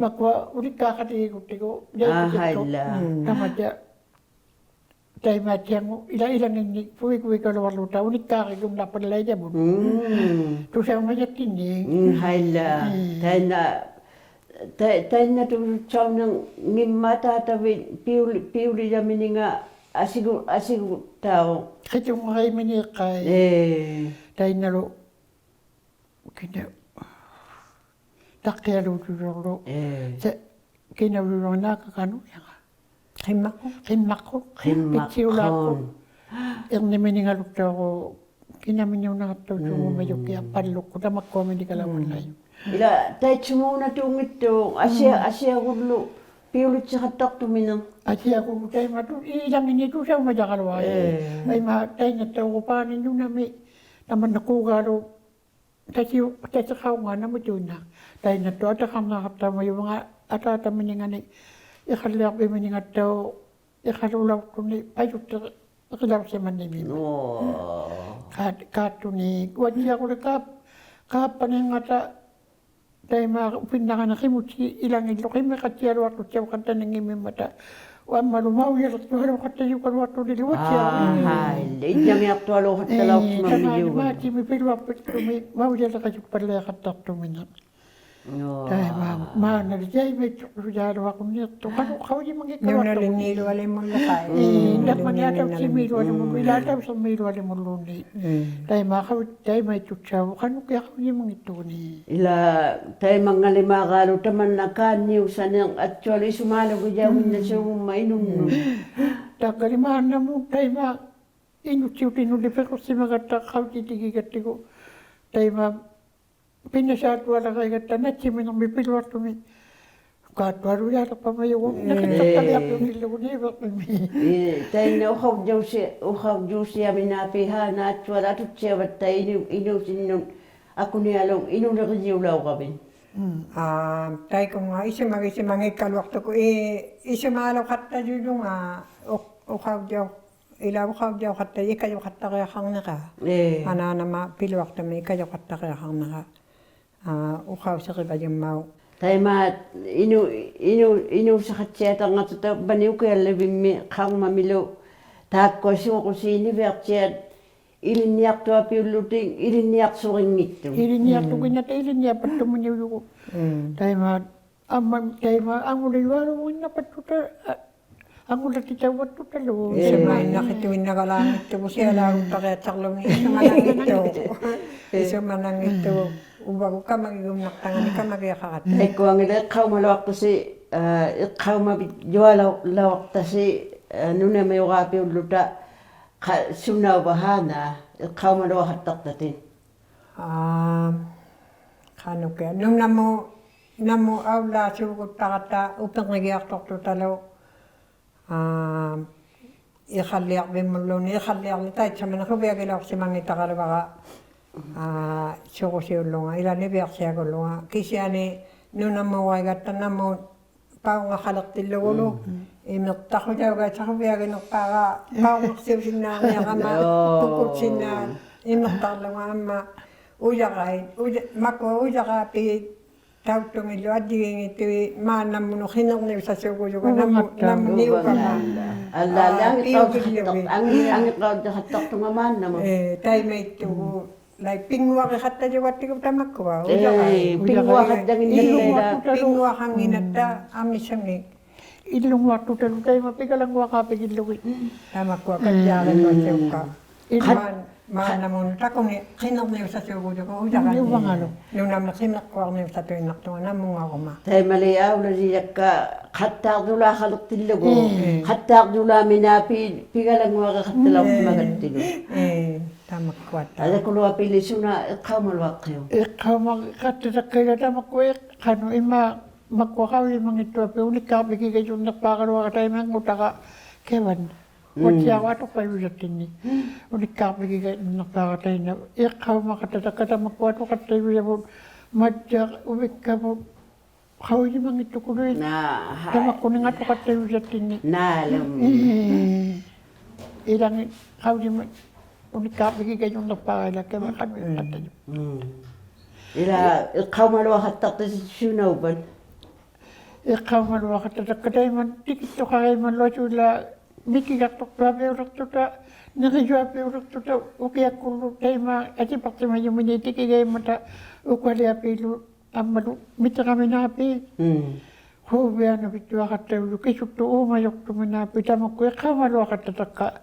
ᒪᒃᑯᐊ ᐅᓂᒃᑳᖃᑎᒋᒍᑦᑎᒍ ᐋ, ᔭᐃᑯᑎᒃᑐᖅ. ᕼᐊᐃᓛ. ᒻᒻ. ᑕᒪᑦᑎᐊᖅ ᑕᐃᒪᑦᑎᐊᖑ ᐃᓛ ᐃᓚᖏᓐᓂ ᐳᐃᑯᐃᒐᓗᐊᕐᓗᑕ ᐅᓂᒃᑳᕆᒍᓐᓇᖅᐸᓪᓚᐃᔭᕗᑦ. ᒻᒻ. ᑐᓴᐅᒪᔭᑦᑎᓐᓂ. ᒻᒻ, ᕼᐊᐃᓛ. ᒻᒻ. ᑕᐃᓐᓇ, ᑕᐃ-, ᑕᐃᓐᓇᑐᓴᐅᓇᙱᒻᒪᑕ ᑕᕝᕕᑦ ᐱᐅᓕ-, ᐱᐅᓕᔭᒥᓂᖓ ᐊᓯᒍ-, ᐊᓯᒍᑦᑕᐅᖅ. ᕿᑐᙵᕆᒥᓃᖅᑲᐃ. ᐄ. ᑕᐃᓐᓇᓗ ᑭᓇ ᑕᕐᕿᐊᓘᔪᔪᕐᓗ. ᐄ. ᑕ-, ᑭᓇᐅᔪᔪᕐᓗ ᓈᒃᑲᒃᑲᓄᑦ ᔭᖓ. ᕿᒻᒪᖅᑯᖅ. ᕿᒻᒪᖅᑯᖅ. ᕿᒻᒪᖅᑯᖅ. ᐱᑦᓯᐅᓛᒃᑯᑦ. ᐃᕐᓂᒥᓂᖓᓗᑦᑕᐅᖅ ᑭᓇᒥᓂᐅᓇᖅᑕᐅᔪᒍᒪᔪᑭᐊᖅᐸᓪᓗᒃᑯ ᑕᒪᒃᑯᐊᒥᓂᑲᓚᐅᕙᓪᓚᐃᔪᒃ. ᒻᒻ. ᐃᓛ ᑕᐃᑦᓱᒨᓇᑑᙱᑦᑐᖅ ᐊᓯᐊ-, ᐊᓯᐊᒍᓪᓗ ᐱᐅᓕᑦᓯᖃᑦᑕᖅᑐᒥᓂᖅ. ᐊᓯᐊᒍᓪᓗ ᑕᐃᒪᑐᑦ ᐃᓚᖏᓐᓂ ᑐᓴᐅᒪᔭᕋᓗᐊᖅ. ᐄ. ᐊᐃᒪ ᑕᐃᓐᓇᑦᑕᐅᖅ ᐸᓂ ᓄᓇᒥ ᑕᒪᓐᓇ ᑰᒑᓗ ᑕᓯᐅ-, ᑕᓯᖃᐅᖓ ᓇᒧᑐᐃᓐᓇᖅ. ᑕᐃᓐᓇᑦᑕᐅᖅ ᐊᑕᖃᕐᓂᖃᑦᑕᒪᔪᒪᖓ ᐊᑖᑕᒥᓂᖓᓂ ᐃᖃᓪᓕᐊᕐᕕᒥᓂᖓᑦᑕᐅᖅ ᐃᖃᓗᓚᐅᖅᑐᓂ ᐸᔪᑦᑎ ᐃᕿᓚᐅᖅᓯᒪᓐᓂᕐᒥᒻᒪᑦ. ᐆ. ᑳᑦ-, ᑳᑦᑐᓂ ᐅᐊᑦᓯᐊᕈᓕ ᑳᑉ-, ᑳᑉᐸᓂᖓᑕ ᑕᐃᒪ ᐅᐱᓐᓇᕋᓂ ᕿᒧᑦᓯ ᐃᓚᖏᓪᓗ ᕿᒻᒥᖃᑦᑎᐊᓗᐊᖅᑐᑦᓴᐅᖃᑦᑕᓂᙱᒻᒥᒻᒪᑕ. ᐅᐊᒻᒪᓗ ᒪᐅᔭᓕᖅᑐᐊᓘᖃᑦᑕᔪᒐᓗᐊᖅᑐᓂᓗ ᐅᐊᑦᓯᐊᕈᓕ. ᐋᕼᐊᐃ, ᐃᓐᓇᒦᖅᑐᐊᓘᖃᑦᑕᓚᐅᖅᓯᒪᒻᒥᔪᒐᓗᐊᖅ. ᐄ, ᑕᒫᓂ ᒫᑎᒥ ᐱᓗᐊᖅᐱᒃᑐᒥ ᒪᐅᔭᓕᕋᔪᒃᐸᓪᓚᐃᖃᑦᑕᖅᑐᒥᓂᖅ. ᐆ. ᑕᐃᒪ, ᒫᓐᓇᓕ ᔭᐃᒪᐃᑦᑐᖅᑐᓴᓗᐊᕈᒃᑯᓐᓃᖅᑐ ᖃᓄᖅ ᖃᐅᔨᒪᙱᒃᑲᓗᐊᖅᑐᖅ. ᓄᓇᓕᓐᓃᓗᐊᓕᒧᓪᓕᖅᑲᐃ. ᐄ, ᓄᓇᓕᓐᓃᓗᐊᓕᒧᓪᓗᓂ. ᑕᐃᒪ ᖃᐅ-, ᑕᐃᒪᐃᑦᑐᑦᓴᐅᖅ ᖃᓄᖅᑭᐊᖅ ᖃᐅᔨᒪᙱᑦᑐᖅ ᓃ. ᐃᓛ ᑕᐃᒪᙵᓕᒫᕌᓗᒃ ᑕᒪᓐᓇ ᑳᓐᓂᐅᖅᓴᓂᖅ ᐊᑦᓱᐊᓗ ᐃᓱᒫᓗᒋᔭᐅᖏᓐᓇᓲᖑᒻᒪᑦ ᐃᓄᓐᓄᑦ. ᑕᒡᒐᓕ ᒫᓐᓇᒧᑦ ᑕᐃᒪ ᐃᓄᑦᓯᐅᑎᓄᑦ ᐱᖁᖅᓯᒪᒐᑦᑕ ᖃᐅᔨᑎᒋᒐᑦᑎᒍ. ᑕᐃᒪ ᐱᓇᓵᑐᐊᓚᕋᐃᒐᑦᑕ ᓇᑦᓯᒥᓂᕐᒥ ᐱᓗᐊᖅᑐᒥ. ᖃᑦᑐᐊᓗᔭᓕᖅᐸᒪᔪᒍᑦ ᓇᑭᑦᓴᖅᑕᓕᐊᐱᐅᓪᓗᒍ ᓃᕕᕐᕕᒻᒥ. ᐄ, ᑕᐃᓐᓇ ᐅᖃᐅᔾᔭᐅᓯ-, ᐅᖃᐅᔾᔭᐅᓯᐊᒥᓈᐱ ᕼᐋ ᓈᑦᑐᐊᓚ ᐊᑐᑦᓯᐊᕙᑦᑕ ᐃᓄ-, ᐃᓅᓯᓐᓄᑦ ᐊᑯᓂᐊᓗᒃ ᐃᓄᓕᕆᔨᐅᓚᐅᕋᕕᑦ. ᐊ, ᑕᐃᑯᖓ ᐃᓱᒪᒋᑦᓯᒪᙱᒃᑲᓗᐊᖅᑐᒍ ᐃ-, ᐃᓱᒫᓗᖃᑦᑕᔪᔪᖓ ᐅᖃ-, ᐅᖃᐅᔾᔭᐅ-, ᐃᓛ ᐅᖃᐅᔾᔭᐅᖃᑦᑕ ᐃᑲᔪᖃᑦᑕᕆᐊᖃᕐᓂᕋ. ᐄ. ᐊᓈᓇᒪ ᐱᓗᐊᖅᑐᒥ ᐃᑲᔪᖃᑦᑕᕆᐊᖃᕐᓂᕋ. ᐊ, ᐅᖃᐅᓯᕆᕙᔪᒻᒪᐅ. ᑕᐃᒪ ᐃᓄ-, ᐃᓄ-, ᐃᓅᓯᖃᑦᓯᐊᑕᕐᖓᑦᑕ ᑕᕝᕙᓂ ᐅᑭᐊᓪᓕᕕᒻᒥ ᖃᕐᒪᒥᓗ ᑖᒃᑯᐊ ᓲᕈᓰ ᓂᕕᐊᑦᓯᐊᑦ ᐃᓕᓐᓂᐊᖅᑐᐊᐱᐅᓪᓗᑎᒃ ᐃᓕᓐᓂᐊᖅᓱᕆᙱᑦᑐᖅ. ᐃᓕᓐᓂᐊᖅᑐᕆᓐᓇᑕ ᐃᓕᓐᓂᐊᐸᑦᑐᒥᓂᐅᔪᒍ. ᒻᒻ. ᑕᐃᒪ ᐊᒻᒪ ᑕᐃᒪ ᐊᖑᓕᔪᐊᓘᖕᓇᐸᑦᑐᑕ, ᐊ, ᐊᖑᓚᑎᑕᐅᕙᑦᑐᑕᓗ. ᐄ. ᐃᓱᒪᐃᓐᓇᖃᑐᐃᓐᓇᒐᓛᙱᑦᑐᒍ ᓯᐊᓛᒍᑦᑕᕆᐊᑦᓴᕐᓗᒥ ᐃᓱᒪᓇᙱᑦᑐᖅ. ᐃᓱᒪᓇᙱᑦᑐᖅ. ᐅᕙᒍᑦ ᑲᒪᒋᒍᓐᓇᖅᑕᖓᓂ ᑲᒪᒋᐊᖃᕋᑦᑕ. ᐃᑯᐊᖏᓕ ᖃᐅᒪᓗᐊᖅᑐᓯ ᐋ, ᐃᖅᑲᐅᒪᕕᔾᔪᐊᓚᐅᖅᑕᓯ, ᐋ, ᓄᓇᒥᐅᕌᐱᐅᓪᓗᑕ ᖃ-, ᓱᓇᐅᕙ ᖃᓈ, ᐃᖅᑲᐅᒪᓗᐊᖃᑦᑕᖅᑕᑎᑦ. ᐋ, ᖃᓄᖅᑭᐊᖅ. ᓄᓇᒧᑦ, ᓇᒧᑦ ᐊᐅᓪᓛᓲᒍᑦᑕᕋᑦᑕ ᐅᐱᕐᖓᒋᐊᖅᑐᖅᑐᑕᓗ, ᐋ, ᐃᖃᓪᓕᐊᕐᕕᒻᒧᓪᓘᓐᓃᑦ, ᐃᖃᓪᓕᐊᕐᓂᒃ ᑕᐃᑦᓱᒪᓂ ᖁᕕᐊᒋᓚᐅᖅᓯᒪᙱᑕᕋᓗᐊᕋ, ᐋ, ᓱᕈᓯᐅᓪᓗᖓ, ᐃᓛᓐᓂ ᕕᐊᖅᓯᐊᒍᓪᓗᖓ. ᑭᓯᐊᓂ ᓄᓇᒧᕋᐃᒐᑦᑕ ᓇᒧᑦ ᐸᐅᕐᖓᖃᓕᖅᑎᓪᓗᒍᓗ, ᐃᒥᖅᑕᖁᔭᐅᒐᑦᓴᖅ ᖁᕕᐊᒋᓐᓂᖅᐹᕋ, ᐸᐅᕐᖓᖅᓯᐅᓯᓐᓈᕐᓂᐊᕋᒪ, ᐆ. ᐳᑯᑦᓯᓐᓈ, ᐃᒥᖅᑕᕐᓗᖓ ᐊᒻᒪ, ᐅᔭᕋᐃ, ᐅᔭ-, ᒪᑯᐊ ᐅᔭᕋᐱ, ᑕᐅᑦᑐᖏᓪᓗ ᐊᔾᔨᒌᙱᑦᑐᐃᑦ ᒫᓐᓇᒧᓄᑦ ᕿᓂᕐᓂᐅᓴᓲᒍᔪᒍᑦ ᓇᒧ-, ᐅᕙᖓ. ᓇᒧ ᓂᐅᕙᖓ. ᐅᕙᖓ. ᐊᓪᓛᓕ ᐋ, ᐊᖏᖅᑲᐅᔾᔭᖃᑦᑕᖅ-, ᐊᖏ-, ᐊᖏᖅᑲᐅᔾᔭᖃᑦᑕᖅᑐᖓ ᒫᓐᓇᒧᑦ. ᐄ, ᑕᐃᒪᐃᑦᑐᒍ, ᓚᐃ ᐱᙳᐊᕆᖃᑦᑕᔪᒐᑦᑎᒍ ᑕᒪᒃᑯᐊ, ᐅᔭᕋᐃ. ᐄ, ᐱᙳᐊᖃᑦᑕᖏᓐᓇᓕᓚ. ᐄ, ᐱᙳᐊᖃᙱᓇᑦᑕ ᐊᒥᓴᖏᑦ. ᐃᓪᓗᙳᐊᖅᑐᑕᓗ ᑕᐃᒪ ᐱᒐᓚᙳᐊᖃᐱᒋᓪᓗᒋᑦ. ᑕᒪᒃᑯᐊ ᑲᔾᔮᕆᒪᓲᒃᑲ. ᒪ-, ᒫᓐᓇᒧᓄᑦ ᑕᑯᓂ ᕿᓂᕐᓂᐅᓴᓲᒍᔪᒍᑦ ᐅᔭᕋᐃ. ᐅᕙᖓᓗ. ᓄᓇᒥ ᕿᓂᕐᕈᐊᕐᓂᐅᓴᑐᐃᓐᓇᖅᑐᖓ ᓇᒧᙵᕈᒪ. ᑕᐃᒪᓕ ᐊᐅᓚᓕᔭᒃᑲ ᖃᑦᑖᕐᔪᓛᖃᓕᖅᑎᓪᓗᒍ. ᒻᒻ. ᖃᑦᑖᕐᔪᓛᒥᓈᐱ ᐱᒐᓚᙳᐊᕆᖃᑦᑕᓚᐅᖅᓯᒪᒐᑦᑎᓗ. ᒻᒻ. ᑕᒪᒃᑯᐊᑦᑕ. ᐊᔭᑯᓗᐊᐱᓕ ᓱᓇ ᐃᖅᑲᐅᒪᓗᐊᖅᑭᐅᒃ? ᐃᖅᑲᐅᒪᖃᑦᑕᑕᒃᑲ ᐃᓛ ᑕᒪᒃᑯᐊ ᐃᖅ-, ᖃᓄᖅ ᐃᒫᒃ ᒪᒃᑯᐊ ᖃᐅᔨᒪᙱᑦᑐᐊᐱᒃ ᐅᓂᒃᑳᕐᕕᒋᒐᔪᓐᓂᖅᐹᕋᓗᐊᕋ ᑕᐃᒪ ᐃᕐᖑᑕᕋ ᑭᕙᓐ. ᒻᒻ. ᐅᐊᑦᓯᐊᕈ ᐊᑐᖅᐸᔪᔭᑦᑎᓐᓂᒃ. ᐅᓂᒃᑳᕐᕕᒋᒐᔪᓐᓂᖅᐹᕋ ᑕᐃᓐᓇ ᐃᖅᑲᐅᒪᖃᑦᑕᑕᒃᑲ ᑕᒪᒃᑯᐊ ᐊᑐᖃᑦᑕᔪᔭᕗᑦ ᒪᔭᒃ ᐅᕕᒃᑲᕗᑦ ᖃᐅᔨᒪᙱᑦᑐᑯᓗᐃᑦ. ᓈ, ᕼᐊᐃ. ᑕᒪᒃᑯᓂᖓ ᐊᑐᖃᑦᑕᔪᔭᑦᑎᓐᓂᒃ. ᓈᓗᒻ. ᐄ. ᐃᓚᖏᑦ ᖃᐅᔨᒪ ᐅᓂᒃᑳᕐᕕᒋᒐᔪᓐᓂᖅᐹᕋ ᐃᓛ ᑭᕙ ᖃᓄᐃᖃᑦᑕᔪᖅ. ᒻᒻ. ᐃᓛ ᐃᖅᑲᐅᒪᓗᐊᖃᑦᑕᖅᑕᓯ ᓱᓇᐅᕙᑦ? ᐃᖅᑲᐅᒪᓗᐊᖃᑦᑕᑕᒃᑲ ᑕᐃᒪ ᑎᑭᑦᑐᖃᕋᐃᒻᒪᓗᐊᓲᓛ ᒥᑭᒐᖅᑐᖅᑐᐊᐱᐅᓕᖅᑐᑕ, ᓂᕆᔪᐊᐱᐅᓕᖅᑐᑕ, ᐅᑭᐊᒃᑯᓪᓗ ᑕᐃᒪ ᐊᑎᐸᖅᓯᒪᔪᒥᓂ ᑎᑭᒐᐃᒻᒪᑕ ᐅᑲᓕᐊᐱᓪᓗ ᐊᒻᒪᓗ ᒥᑎᕋᒥᓈᐱᒃ. ᒻᒻ. ᖁᕕᐊᓇᕕᑦᑐᐊᖃᑦᑕᔪᔪᖅ ᑭᓱᑦᑐ ᐆᒪᔪᖅᑐᒥᓈᐱᒃ ᑕᒪᒃᑯᐊ ᐃᖅᑲᐅᒪᓗᐊᖃᑦᑕᑕᒃᑲ.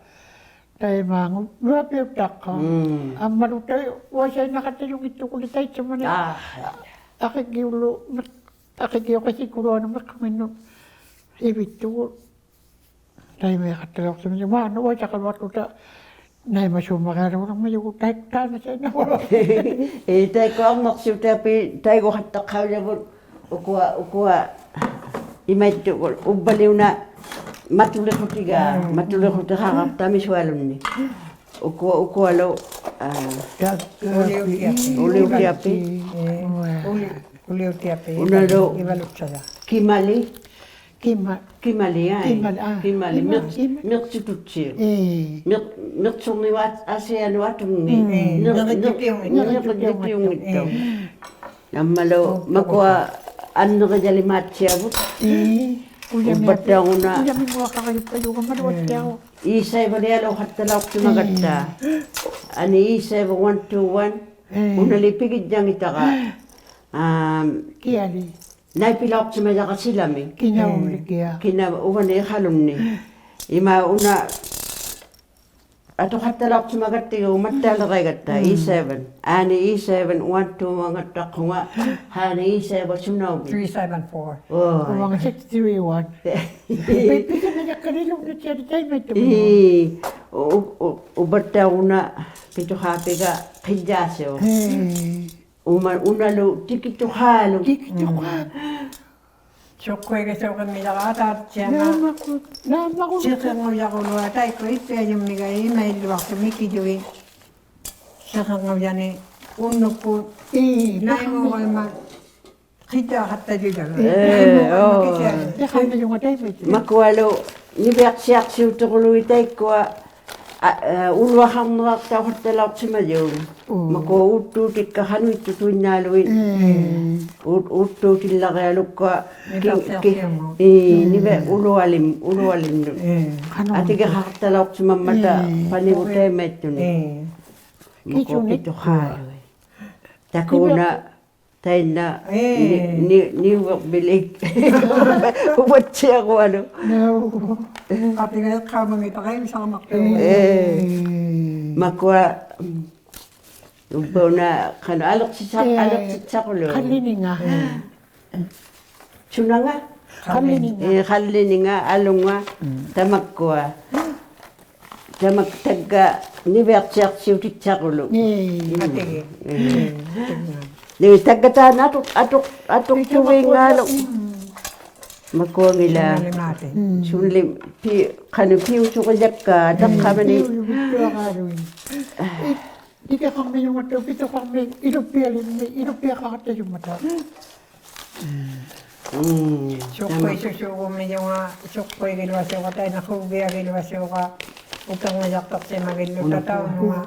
ᑕᐃᒪ ᖑ-, ᓗᐊᐱᐅᑦᑕᖅᑲ. ᒻᒻ. ᐊᒻᒪᓗ ᑕᐃ ᐅᐊᓴᐃᓐᓇᖃᑦᑕᔪᙱᑦᑐᑯᓕ ᑕᐃᑦᓱᒪᓂ. ᐋ. ᐊᕿᒡᒋᐅᓪᓗ ᒥᖅ-, ᐊᕿᒡᒋᐅᖅ ᑭᓯᑯᓗᐊᓄᑦ ᒥᖅᑲᒥᓐᓄᑦ ᐃᕕᑦᑐᒍ. ᑕᐃᒪᐃᖃᑦᑕᓚᐅᖅᓯᒪᔪᒍᑦ ᒫᓐᓇ ᐅᐊᓴᖃᓗᐊᖅᑐᑕ ᓇᐃᒪᓲᒻᒪᕆᐊᓘᓕᕐᒪᔪᒍᑦ ᑕᐃ-, ᑖᓐᓇ ᓴᐃᓇᕗᓗ. ᐄ, ᑕᐃᒃᑯᐊ ᐊᕐᓇᖅᓯᐅᑕᐱ ᑕᐃᒍᖃᑦᑕᖅᑲᐅᔭᕗᑦ ᐅᑯᐊ, ᐅᑯᐊ ᐃᒪᐃᑦᑐᒍᑦ ᐅᕝᕙᓕ ᐅᓇ ᒪᑐᓕᖁᑎᒐ, ᒻᒻ. ᒪᑐᓕᖁᑎᖃᕋᖅᑕ ᒥᓱᐊᓗᓐᓂ. ᐅᑯᐊ, ᐅᑯᐊᓗ, ᐋ, ᑕᒃ-, ᐅᓕᐅᑎᐊᐱᒃ. ᐅᓕᐅᑎᐊᐱᒃ. ᐅᓕ-, ᐅᓕᐅᑎᐊᐱᒃ. ᐅᓇᓗ ᐃᕙᓗᑦᓴᔭ. ᑭᒪᓕ. ᑭᒪ-, ᑭᒪᓕ, ᐋ. ᑭᒪᓕ, ᐋ. ᑭᒪᓕ, ᑭᒪ-, ᒥᖅ-, ᑭᒪ-, ᒥᖅᓱᑐᑦᓯᐅᒃ. ᐄ. ᒥᖅ-, ᒥᖅᓱᕐᓂᕙᑦ ᐊᓯᐊᓄᑦ ᐊᑐᙱ. ᒻᒻ. ᓂᕆ-, ᓂᕆ-, ᓂᕆᔪᙱ-, ᓂᕆᔪᙱᑦᑐᖅ. ᓂᕆᔪᙱᑦᑐᖅ. ᐄ. ᐊᒻᒪᓗ, ᐆ, ᒪᑯᐊ ᐊᓐᓂᕆᔭᓕᒫᑦᓯᐊᕗᑦ. ᐄ. ᐅᕙᑦᑕᐅᖑᓇ. ᐅᔭᒥᒧᐊᖃᕋᔪᑉᐸᔪᒐ ᒪᓗᐊᑦᓯᐊᕈ. ᐄᓴᐃᕙᓕᐊᓘᖃᑦᑕᓚᐅᖅᓯᒪᒐᑦᑕ. ᐄ. ᐊᓂ ᐄᓴᐃᕙ one two one. ᐄ. ᐅᓇᓕ ᐱᒋᔾᔭᖏᑕᕋ. ᐋᒻ, ᑭᐊᓕ. ᓇᐃᐱᓚᐅᖅᓯᒪᔭᕋ ᓯᓚᒥ. ᑭᓇᐅᓕᑭᐊ. ᑭᓇ ᐅᕙᓂ ᐃᖃᓗᓐᓂ. ᐃᒫ ᐅᓇ ᐊᑐᖃᑦᑕᓚᐅᖅᓯᒪᒐᑦᑎᒍ ᒪᑦᑕᓕᕋᐃᒐᑦᑕ, ᒻᒻ. E seven. ᐋᓂ E seven one two ᒪᖓᑦᑕᖅᑯᖓ, ᐋᓂ E seven ᓱᓇᐅᕕᑦ. Three seven four. ᐆ. ᐅᕙᖓ six three one. ᐱ-, ᐱᓯᒪᔭᒃᑲᓕᓗᓐᓄᑦ ᔭᓕ ᑕᐃᒪᐃᑦᑐᒻᒧᑦ. ᐄ, ᐅ-, ᐅ-, ᐅ-, ᐅᕙᑦᑕᐅᖅ ᐅᓇ ᐱᑐᖄᐱᒐ ᕿᔾᔮᓯᐅᒃ. ᐄ. ᐅᒪ-, ᐅᓇᓗ ᑎᑭᑐᖄᓗᒃ. ᑎᑭᑐᖄᓗᒃ. ᒻᒻ. ᓱᖅᑯᐃᒐᓲᖃᕐᒥᔭᕋ ᐊᑖᑦᓯᐊᖓ. ᓇᒪᒍ-, ᓇᒪᒍ-. ᓯᕿᙳᔭᕈᓗᐊ ᑕᐃᒃᑯᐊ ᐃᒃᐱᐊᔪᒻᒥᒐᐃ ᐃᒪᐃᓪᓗᐊᖅᑐᖅ ᒥᑭᔪᒋᑦ. ᓯᕿᙳᔭᓂᒃ ᐅᓐᓄᒃᑯᑦ. ᐄ, ᓇᐃᒨᕋᐃᒻᒪᑦ ᕿᔾᔮᖃᑦᑕᔪᔭᕋ. ᐄ, ᓇᐃᒨᕋᐃᒻᒪᑦ ᐆ. ᕿᔾᔮ-. ᓯᕿᙳᔪᖓ ᑕᐃᒪᐃᑦᑐᒻᒧᑦ. ᒪᑯᐊᓗ ᓂᕕᐊᖅᓯᐊᖅᓯᐅᑎᕈᓗᐃᑦ ᑕᐃᒃᑯᐊ ᐊ, ᐊ, ᐅᓗᐊᖃᕐᓂᕋᖅᑕᐅᖃᑦᑕᓚᐅᖅᓯᒪᔪᑦ. ᐆ. ᒪᑯᐊ ᐆᑦᑑᑎᒃᑲ ᖃᓄᐃᑦᑐᑐᐃᓐᓈᓗᐃᑦ. ᐄ. ᐆᑦ-, ᐆᑦᑑᑎᓪᓚᕆᐊᓗᒃᑯᐊ ᑭ-, ᑭ-, ᓂᕕᐊᖅᓯᐊᖅᓯᐅᒧᑦ. ᐄ, ᒻᒻ. ᓂᕕᐊ ᐅᓗᐊᓕᒻ-, ᐅᓗᐊᓕᓐᓄᑦ. ᐄ. ᖃᓄᖅ. ᐊᑎᒋᖃᖃᑦᑕᓚᐅᖅᓯᒪᒻᒪᑕ ᐄ. ᐸᓂᕗᑦ ᑕᐃᒪᐃᑦᑐᓂᒃ. ᐄ. ᒪᑯᐊ ᑭᓱᓂᒃ. ᐱᑐᖄᓗᐃᑦ. ᑕᑯᓇ ᑕᐃᓐᓇ ᐄ. ᓂ-, ᓂ-, ᓂᐅᕙᕐᕕᓕᒃ. ᐅᕙᑦᓯᐊᕈᐊᓗᒃ. ᓇᐅᒃ. ᐊᑎᒐ ᖃᒪᖏᑕᕋ ᐃᓱᒪᒃ. ᐄ. ᐄ. ᒪᑯᐊ, ᐅᕝᕙ ᐅᓇ ᖃᓄᖅ ᐊᓕᖅᓯᓴ-, ᐄ. ᐊᓕᖅᓯᓴᕈᓗᒃ. ᖃᓕᓂᖓ. ᐄ. ᓱᓇᖓ? ᖃᓪᓕᓂᖓ. ᐄ, ᖃᓪᓕᓂᖓ, ᐊᓗᖓ, ᑕᒪᒃᑯᐊ. ᑕᒪᒃ ᑕᒡᒐ ᓂᕕᐊᖅᓯᐊᖅᓯᐅᑎᑦᓴᑯᓗᒃ. ᐄ. ᐊᑎᒋ. ᐄ. ᓂ ᑕᒡᒐ ᑖᓐᓇ ᐊᑐᖅ, ᐊᑐᖅ, ᐊᑐᖅᑐᕕᖓᓗ. ᒪᑯᐊᖏᓛ. ᓱᓇᓕᒫᑎᑦ. ᓱᓇᓕ ᐱ-, ᖃᓄᖅ ᐱᐅᓱᕆᔭᒃᑲ, ᑕᖅᑲᒪᓂ. ᐱᐅᓱᕆᔭᒃᑲ. ᑎᑭᖃᕐᒥᔪᒪᑦᑕᐅᖅ, ᐱᑐᖃᕐᒥ, ᐃᓗᑉᐱᐊᓕᒻᒥ, ᐃᓗᑉᐱᐊᖃᖅᑕᔪᒪᑦᑕᐅᖅ. ᒻᒻ. ᓱᖅᑯᐃᓱᓲᒍᒻᒥᔪᖓ, ᓱᖅᑯᐃᒋᓗᐊᓲᖓ, ᑕᐃᓐᓇ ᖁᕕᐊᒋᓗᐊᓲᖓ, ᐅᑕᖓᔭᖅᑕᖅᓯᒪᒋᓪᓗᑕ ᐅᓇ. ᑕᐅᓄᖓ,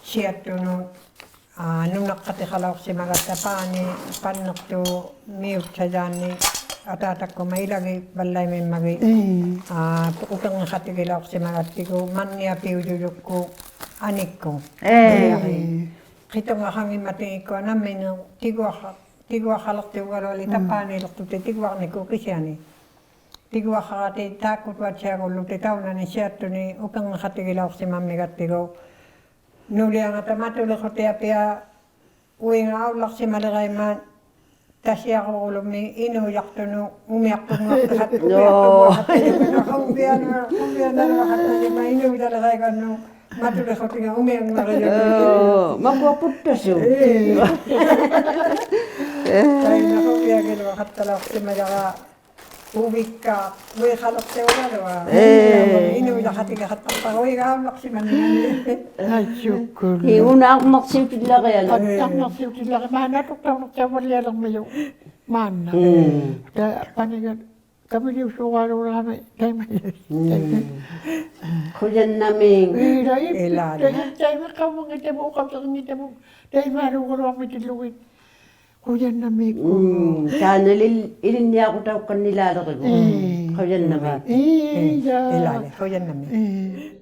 ᓯᐊᑦᑐᓄᑦ, ᐋ, ᓄᓇᖅᑲᑎᖃᓚᐅᖅᓯᒪᒐᑦᑕ ᐹᓂ, ᐸᓐᓂᖅᑑᖅ, ᒥᐅᑦᓴᔮᓂ, ᐊᑖᑕᒃᑯᒪ ᐃᓚᒋᑦ ᕙᓪᓚᐃᒥᒻᒪᒋᑦ. ᐄ. ᐋ, ᐅᑕᖓᖃᑎᒋᓚᐅᖅᓯᒪᒐᑦᑎᒍ, ᒪᓐᓂᐊᐱᐅᔪᔪᒃᑯᑦ, ᐊᓂᒃᑯᑦ. ᐄ. ᐄ. ᕿᑐᖓᖃᙱᒻᒪᑎᒃᑯᐊ ᓇᒻᒥᓄᑦ ᑎᒍᐊᖃ-, ᑎᒍᐊᖃᓚᖅᑐᒐᓗᐊᓕ ᑕᐹᓃᓕᖅᑐᑎ ᑎᒍᐊᕐᓂᑯ ᑭᓯᐊᓂ. ᑎᒍᐊᖃᕋᑎ ᑖᒃᑯᑐᐊᑦᓯᐊᒍᓪᓗᑎ ᑕᐅᓇᓂ ᓯᐊᑦᑐᓂ ᐅᑕᖓᖃᑎᒋᓚᐅᖅᓯᒪᒻᒥᒐᑦᑎᒍ. ᓄᓕᐊᖓᑕ ᒪᑐᓕᖁᑎᐊᐱᐊ ᐅᐃᖓ ᐊᐅᓪᓚᖅᓯᒪᓕᕋᐃᒻᒪᑦ ᑕᓯᐊᕈᓗᒻᒥ ᐃᓅᔭᖅᑐᓄᑦ ᐅᒥᐊᖅᑐᖕᓗᐊᖅᑕᖅᑲᑦ ᐅᒥᐊᖅᑐᖕᓗᐊᖅᑕᖅᑲᑦ ᖁᕕᐊᓇ, ᖁᕕᐊᓇᓗᐊᖅᑕᖅᑲᑦ ᐃᒪ ᐃᓅᔭᓕᕋᐃᒐᓐᓄᒃ ᒪᑐᓕᖁᑎᖓ ᐅᒥᐊᖕᓗᐊᖅᑕᖅᑲᑦ. ᒪᑯᐊ ᐳᑦᑕᓲᒃ. ᐄ. ᑕᐃᓐᓇ ᖁᕕᐊᒋᓗᐊᖃᑦᑕᓚᐅᖅᓯᒪᔭᕋ ᐅᕕᒃᑲ, ᐅᐃᖃᓗᖅᓯᐅᒐᓗᐊ. ᐄ. ᐃᓅᔭᖃᑎᒐᖃᑦᑕᖅᑕᕋ ᐅᐃᖓ ᐊᐅᓪᓚᖅᓯᒪᓂᖓᓂ. ᐊᔾᔪᒃᑯᓪᓗ. ᐄ, ᐅᓇ ᐊᕐᓇᖅᓯᐅᑎᓪᓚᕆᐊᓗᒃ. ᐊᔾᔪᒃᑯᓪᓗ. ᐊᕐᓇᖅᓯᐅᑎᓪᓚᕆ, ᒫᓐᓇ ᐊᑐᖅᑕᐅᓐᓇᖅᓯᐅᕙᓪᓕᐊᓕᕐᒥᔪᖅ. ᒫᓐᓇ. ᒻᒻ. ᑕ-, ᐸᓂᒐ, ᑲᒥᓕᐅᓲᕌᓘᓚᕋᒥ, ᑕᐃᒪ. ᒻᒻ. ᖁᔭᓐᓇᒦᒃ. ᐃᓛ, ᐃᓛ. ᑕᐃᒪ, ᑕᐃᒪ ᖃᐅᒪᙱᑕᕗᑦ, ᖃᐅᒪᙱᑕᕗᑦ. ᑕᐃᒪᓗᒍᓗᐊᕐᒥᑎᓪᓗᒋᑦ. ᖁᔭᓐᓇᒦᒃᑯᓗ. ᒻᒻ, ᑖᓐᓇᓕ ᐃᓕᓐᓂᐊᕈᑕᐅᒃᑲᓐᓂᓛᓕᕆᕗᖅ. ᐄ. ᖁᔭᓐᓇᒦᒃ. ᐄ, ᐄ, ᔮ. ᐃᓛᓕ, ᖁᔭᓐᓇᒦᒃ. ᐄ.